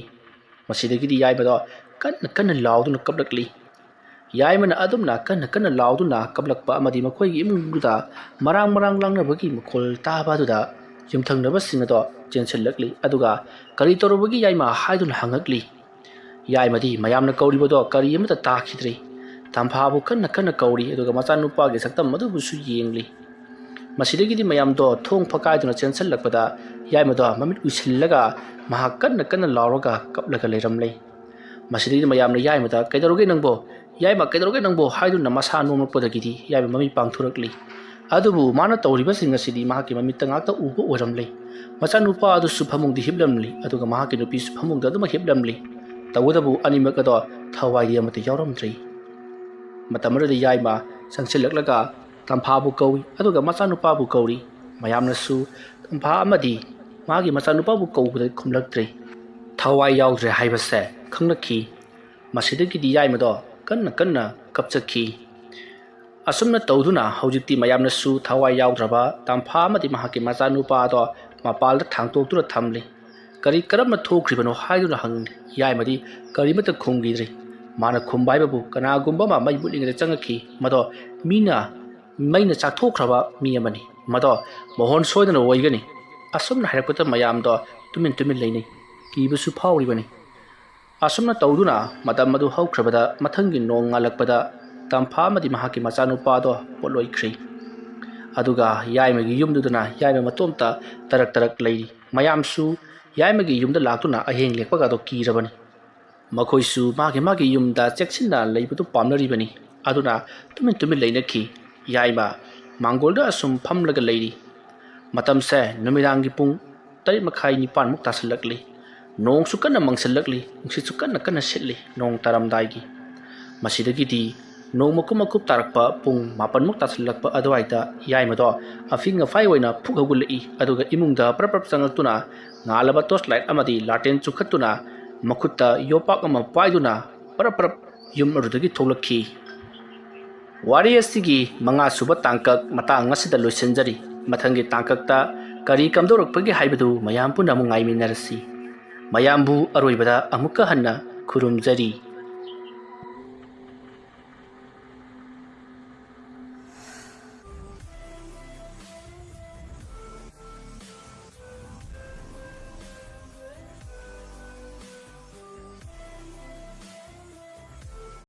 ꯃꯁꯤꯗꯒꯤꯗꯤ ꯌꯥꯏꯃꯗꯣ ꯀꯟꯅ ꯀꯟꯅ ꯂꯥꯎꯗꯨꯅ ꯀꯞꯂꯛꯂꯤ꯫ ꯌꯥꯏꯃꯅ ꯑꯗꯨꯝꯅ ꯀꯟꯅ ꯀꯟꯅ ꯂꯥꯎꯗꯨꯅ ꯀꯞꯂꯛꯄ ꯑꯃꯗꯤ ꯃꯈꯣꯏꯒꯤ ꯏꯃꯨꯡꯗꯨꯗ ꯃꯔꯥꯡ ꯃꯔꯥꯡ ꯂꯥꯡꯅꯕꯒꯤ ꯃꯈꯣꯜ ꯇꯥꯕ ꯑꯗꯨꯗ ꯌꯨꯝꯊꯪꯅꯕꯁꯤꯡ ꯑꯗꯣ ꯆꯦꯟꯁꯤꯜꯂꯛꯂꯤ꯫ ꯑꯗꯨꯒ "ꯀꯔꯤ ꯇꯧꯔꯕꯒꯦ ꯌꯥꯏꯃ?" ꯍꯥꯏꯗꯨꯅ ꯍꯪꯉꯛꯂꯤ꯫ ꯌꯥꯏꯃꯗꯤ ꯃꯌꯥꯝꯅ ꯀꯧꯔꯤꯕꯗꯣ ꯀꯔꯤ ꯑꯃꯠꯇ ꯇꯥꯈꯤꯗ꯭ꯔꯤ꯫ ꯇꯝꯐꯥꯕꯨ ꯀꯟꯅ ꯀꯟꯅ ꯀꯧꯔꯤ, ꯑꯗꯨꯒ ꯃꯆꯥꯅꯨꯄꯥꯒꯤ ꯁꯛꯇꯝ ꯑꯗꯨꯕꯨꯁꯨ ꯌꯦꯡꯂꯤ꯫ ꯃꯁꯤꯗꯒꯤꯗꯤ ꯃꯌꯥꯝꯗꯣ ꯊꯣꯡ ꯐꯛꯀꯥꯏꯗꯨꯅ ꯆꯦꯟꯁꯤꯜꯂꯛꯄꯗ ꯌꯥꯏꯃꯗꯣ ꯃꯃꯤꯠ ꯎꯏꯁꯤꯜꯂꯒ ꯃꯍꯥꯛ ꯀꯟꯅ ꯀꯟꯅ ꯂꯥꯎꯔꯒ ꯀꯞꯂꯒ ꯂꯩꯔꯝꯂꯦ꯫ ꯃꯁꯤꯗꯒꯤꯗꯤ ꯃꯌꯥꯝꯅ ꯌꯥꯏꯃꯗ "ꯀꯩꯗꯧꯔꯒꯦ ꯅꯪꯕꯣ? ꯌꯥꯏꯃ, ꯀꯩꯗꯧꯔꯒꯦ ꯅꯪꯕꯣ?" ꯍꯥꯏꯗꯨꯅ ꯃꯁꯥ ꯅꯣꯝꯂꯛꯄꯗꯒꯤꯗꯤ ꯌꯥꯏꯃ ꯃꯃꯤꯠ ꯄꯥꯡꯊꯣꯔꯛꯂꯤ꯫ ꯑꯗꯨꯕꯨ ꯃꯥꯅ ꯇꯧꯔꯤꯕꯁꯤꯡ ꯑꯁꯤꯗꯤ ꯃꯍꯥꯛꯀꯤ ꯃꯃꯤꯠꯇ ꯉꯥꯛꯇ ꯎꯕ ꯑꯣꯏꯔꯝꯂꯦ꯫ ꯃꯆꯥꯅꯨꯄꯥ ꯑꯗꯨꯁꯨ ꯐꯃꯨꯡꯗ ꯍꯤꯞꯂꯝꯂꯤ, ꯑꯗꯨꯒ ꯃꯍꯥꯛꯀꯤ ꯅꯨꯄꯤꯁꯨ ꯐꯃꯨꯡꯗ ꯑꯗꯨꯃꯛ ꯍꯤꯞꯂꯝꯂꯤ꯫ ꯇꯧꯕꯇꯕꯨ ꯑꯅꯤꯃꯛ ꯑꯗꯣ ꯊꯋꯥꯏꯗꯤ ꯑꯃꯠꯇ ꯌꯥꯎꯔꯝꯗ꯭ꯔꯤ꯫ ꯃꯇꯝ ꯑꯗꯨꯗ ꯌꯥꯏꯃ ꯆꯪꯁꯤꯜꯂꯛꯂꯒ ꯇꯝꯐꯥꯕꯨ ꯀꯧꯏ, ꯑꯗꯨꯒ ꯃꯆꯥꯅꯨꯄꯥꯕꯨ ꯀꯧꯔꯤ꯫ ꯃꯌꯥꯝꯅꯁꯨ ꯇꯝꯐꯥ ꯑꯃꯗꯤ ꯃꯥꯒꯤ ꯃꯆꯥꯅꯨꯄꯥꯕꯨ ꯀꯧꯕꯗ ꯈꯨꯝꯂꯛꯇ꯭ꯔꯤ꯫ ꯊꯋꯥꯏ ꯌꯥꯎꯗ꯭ꯔꯦ ꯍꯥꯏꯕꯁꯦ ꯈꯪꯂꯛꯈꯤ꯫ ꯃꯁꯤꯗꯒꯤꯗꯤ ꯌꯥꯏꯃꯗꯣ ꯀꯟꯅ ꯀꯟꯅ ꯀꯞꯆꯈꯤ꯫ ꯑꯁꯨꯝꯅ ꯇꯧꯗꯨꯅ ꯍꯧꯖꯤꯛꯇꯤ ꯃꯌꯥꯝꯅꯁꯨ ꯊꯋꯥꯏ ꯌꯥꯎꯗ꯭ꯔꯕ ꯇꯝꯐꯥ ꯑꯃꯗꯤ ꯃꯍꯥꯛꯀꯤ ꯃꯆꯥꯅꯨꯄꯥꯗꯣ ꯃꯄꯥꯜꯗ ꯊꯥꯡꯇꯣꯛꯇꯨꯅ ꯊꯝꯂꯤ꯫ "ꯀꯔꯤ ꯀꯔꯝꯅ ꯊꯣꯛꯈ꯭ꯔꯤꯕꯅꯣ?" ꯍꯥꯏꯗꯨꯅ ꯍꯪꯂꯤ꯫ ꯌꯥꯏꯃꯗꯤ ꯀꯔꯤꯃꯠꯇ ꯈꯨꯝꯈꯤꯗ꯭ꯔꯤ꯫ ꯃꯥꯅ ꯈꯨꯝꯕ ꯍꯥꯏꯕꯕꯨ ꯀꯅꯥꯒꯨꯝꯕ ꯑꯃ ꯃꯩ ꯃꯨꯠꯂꯤꯉꯩꯗ ꯆꯪꯉꯛꯈꯤ, ꯃꯗꯣ ꯃꯤꯅ, ꯃꯩꯅ ꯆꯥꯊꯣꯛꯈ꯭ꯔꯕ ꯃꯤ ꯑꯃꯅꯤ꯫ ꯃꯗꯣ ꯃꯣꯍꯣꯟ ꯁꯣꯏꯗꯅ ꯑꯣꯏꯒꯅꯤ꯫ ꯑꯁꯨꯝꯅ ꯍꯥꯏꯔꯛꯄꯗ ꯃꯌꯥꯝꯗꯣ ꯇꯨꯃꯤꯟ ꯇꯨꯃꯤꯟ ꯂꯩꯅꯩ꯫ ꯀꯤꯕꯁꯨ ꯐꯥꯎꯔꯤꯕꯅꯤ꯫ ꯑꯁꯨꯝꯅ ꯇꯧꯗꯨꯅ ꯃꯇꯝ ꯑꯗꯨ ꯍꯧꯈ꯭ꯔꯕꯗ, ꯃꯊꯪꯒꯤ ꯅꯣꯡ ꯉꯥꯜꯂꯛꯄꯗ ꯇꯝꯐꯥ ꯑꯃꯗꯤ ꯃꯍꯥꯛꯀꯤ ꯃꯆꯥꯅꯨꯄꯥꯗꯣ ꯄꯣꯠꯂꯣꯏꯈ꯭ꯔꯤ꯫ ꯑꯗꯨꯒ ꯌꯥꯏꯃꯒꯤ ꯌꯨꯝꯗꯨꯗꯅ ꯌꯥꯏꯃ ꯃꯇꯣꯝꯇ ꯇꯔꯛ ꯇꯔꯛ ꯂꯩꯔꯤ꯫ ꯃꯌꯥꯝꯁꯨ ꯌꯥꯏꯃꯒꯤ ꯌꯨꯝꯗ ꯂꯥꯛꯇꯨꯅ ꯑꯍꯤꯡ ꯂꯦꯛꯄꯒꯗꯣ ꯀꯤꯔꯕꯅꯤ꯫ ꯃꯈꯣꯏꯁꯨ ꯃꯥꯒꯤ ꯃꯥꯒꯤ ꯌꯨꯝꯗ ꯆꯦꯛꯁꯤꯟꯅ ꯂꯩꯕꯗꯨ ꯄꯥꯝꯅꯔꯤꯕꯅꯤ꯫ ꯑꯗꯨꯅ ꯇꯨꯃꯤꯟ ꯇꯨꯃꯤꯟ ꯂꯩꯅꯈꯤ꯫ ꯌꯥꯏꯃ ꯃꯥꯡꯒꯣꯜꯗ ꯑꯁꯨꯝ ꯐꯝꯂꯒ ꯂꯩꯔꯤ꯫ ꯃꯇꯝꯁꯦ ꯅꯨꯃꯤꯗꯥꯡꯒꯤ ꯄꯨꯡ ꯇꯔꯦꯠ ꯃꯈꯥꯏ, ꯅꯤꯄꯥꯟꯃꯨꯛ ꯇꯥꯁꯤꯜꯂꯛꯂꯤ꯫ ꯅꯣꯡꯁꯨ ꯀꯟꯅ ꯃꯪꯁꯤꯜꯂꯛꯂꯤ, ꯅꯨꯡꯁꯤꯠꯁꯨ ꯀꯟꯅ ꯀꯟꯅ ꯁꯤꯠꯂꯤ, ꯅꯣꯡ ꯇꯥꯔꯝꯗꯥꯏꯒꯤ꯫ ꯃꯁꯤꯗꯒꯤꯗꯤ ꯅꯣꯡ ꯃꯀꯨꯞ ꯃꯀꯨꯞ ꯇꯥꯔꯛꯄ ꯄꯨꯡ ꯃꯥꯄꯟꯃꯨꯛ ꯇꯥꯁꯤꯜꯂꯛꯄ ꯑꯗꯨꯋꯥꯏꯗ ꯌꯥꯏꯃꯗꯣ ꯑꯐꯤꯡ ꯑꯐꯥꯏ ꯑꯣꯏꯅ ꯐꯨꯛ ꯍꯧꯒꯠꯂꯛꯏ꯫ ꯑꯗꯨꯒ ꯏꯃꯨꯡꯗ ꯄꯔꯞ ꯄꯔꯞ ꯆꯪꯂꯛꯇꯨꯅ ꯉꯥꯜꯂꯕ ꯇꯣꯔꯆ ꯂꯥꯏꯠ ꯑꯃꯗꯤ ꯂꯥꯇꯦꯟ ꯆꯨꯈꯠꯇꯨꯅ ꯃꯈꯨꯠꯇ ꯌꯣꯄꯥꯛ ꯑꯃ ꯄꯥꯏꯗꯨꯅ ꯄꯔꯞ ꯄꯔꯞ ꯌꯨꯝ ꯑꯗꯨꯗꯒꯤ ꯊꯣꯛꯂꯛꯈꯤ꯫ ꯋꯥꯔꯤ ꯑꯁꯤꯒꯤ ꯃꯉꯥꯁꯨꯕ ꯇꯥꯡꯀꯛ ꯃꯇꯥꯡ ꯑꯁꯤꯗ ꯂꯣꯏꯁꯤꯟꯖꯔꯤ꯫ ꯃꯊꯪꯒꯤ ꯇꯥꯡꯀꯛꯇ ꯀꯔꯤ ꯀꯝꯗꯧꯔꯛꯄꯒꯦ ꯍꯥꯏꯕꯗꯨ ꯃꯌꯥꯝ ꯄꯨꯟꯅ ꯑꯃꯨꯛ ꯉꯥꯏꯃꯤꯟꯅꯔꯁꯤ꯫ ꯃꯌꯥꯝꯕꯨ ꯑꯔꯣꯏꯕꯗ ꯑꯃꯨꯛꯀ ꯍꯟꯅ ꯈꯨꯔꯨꯝꯖꯔꯤ꯫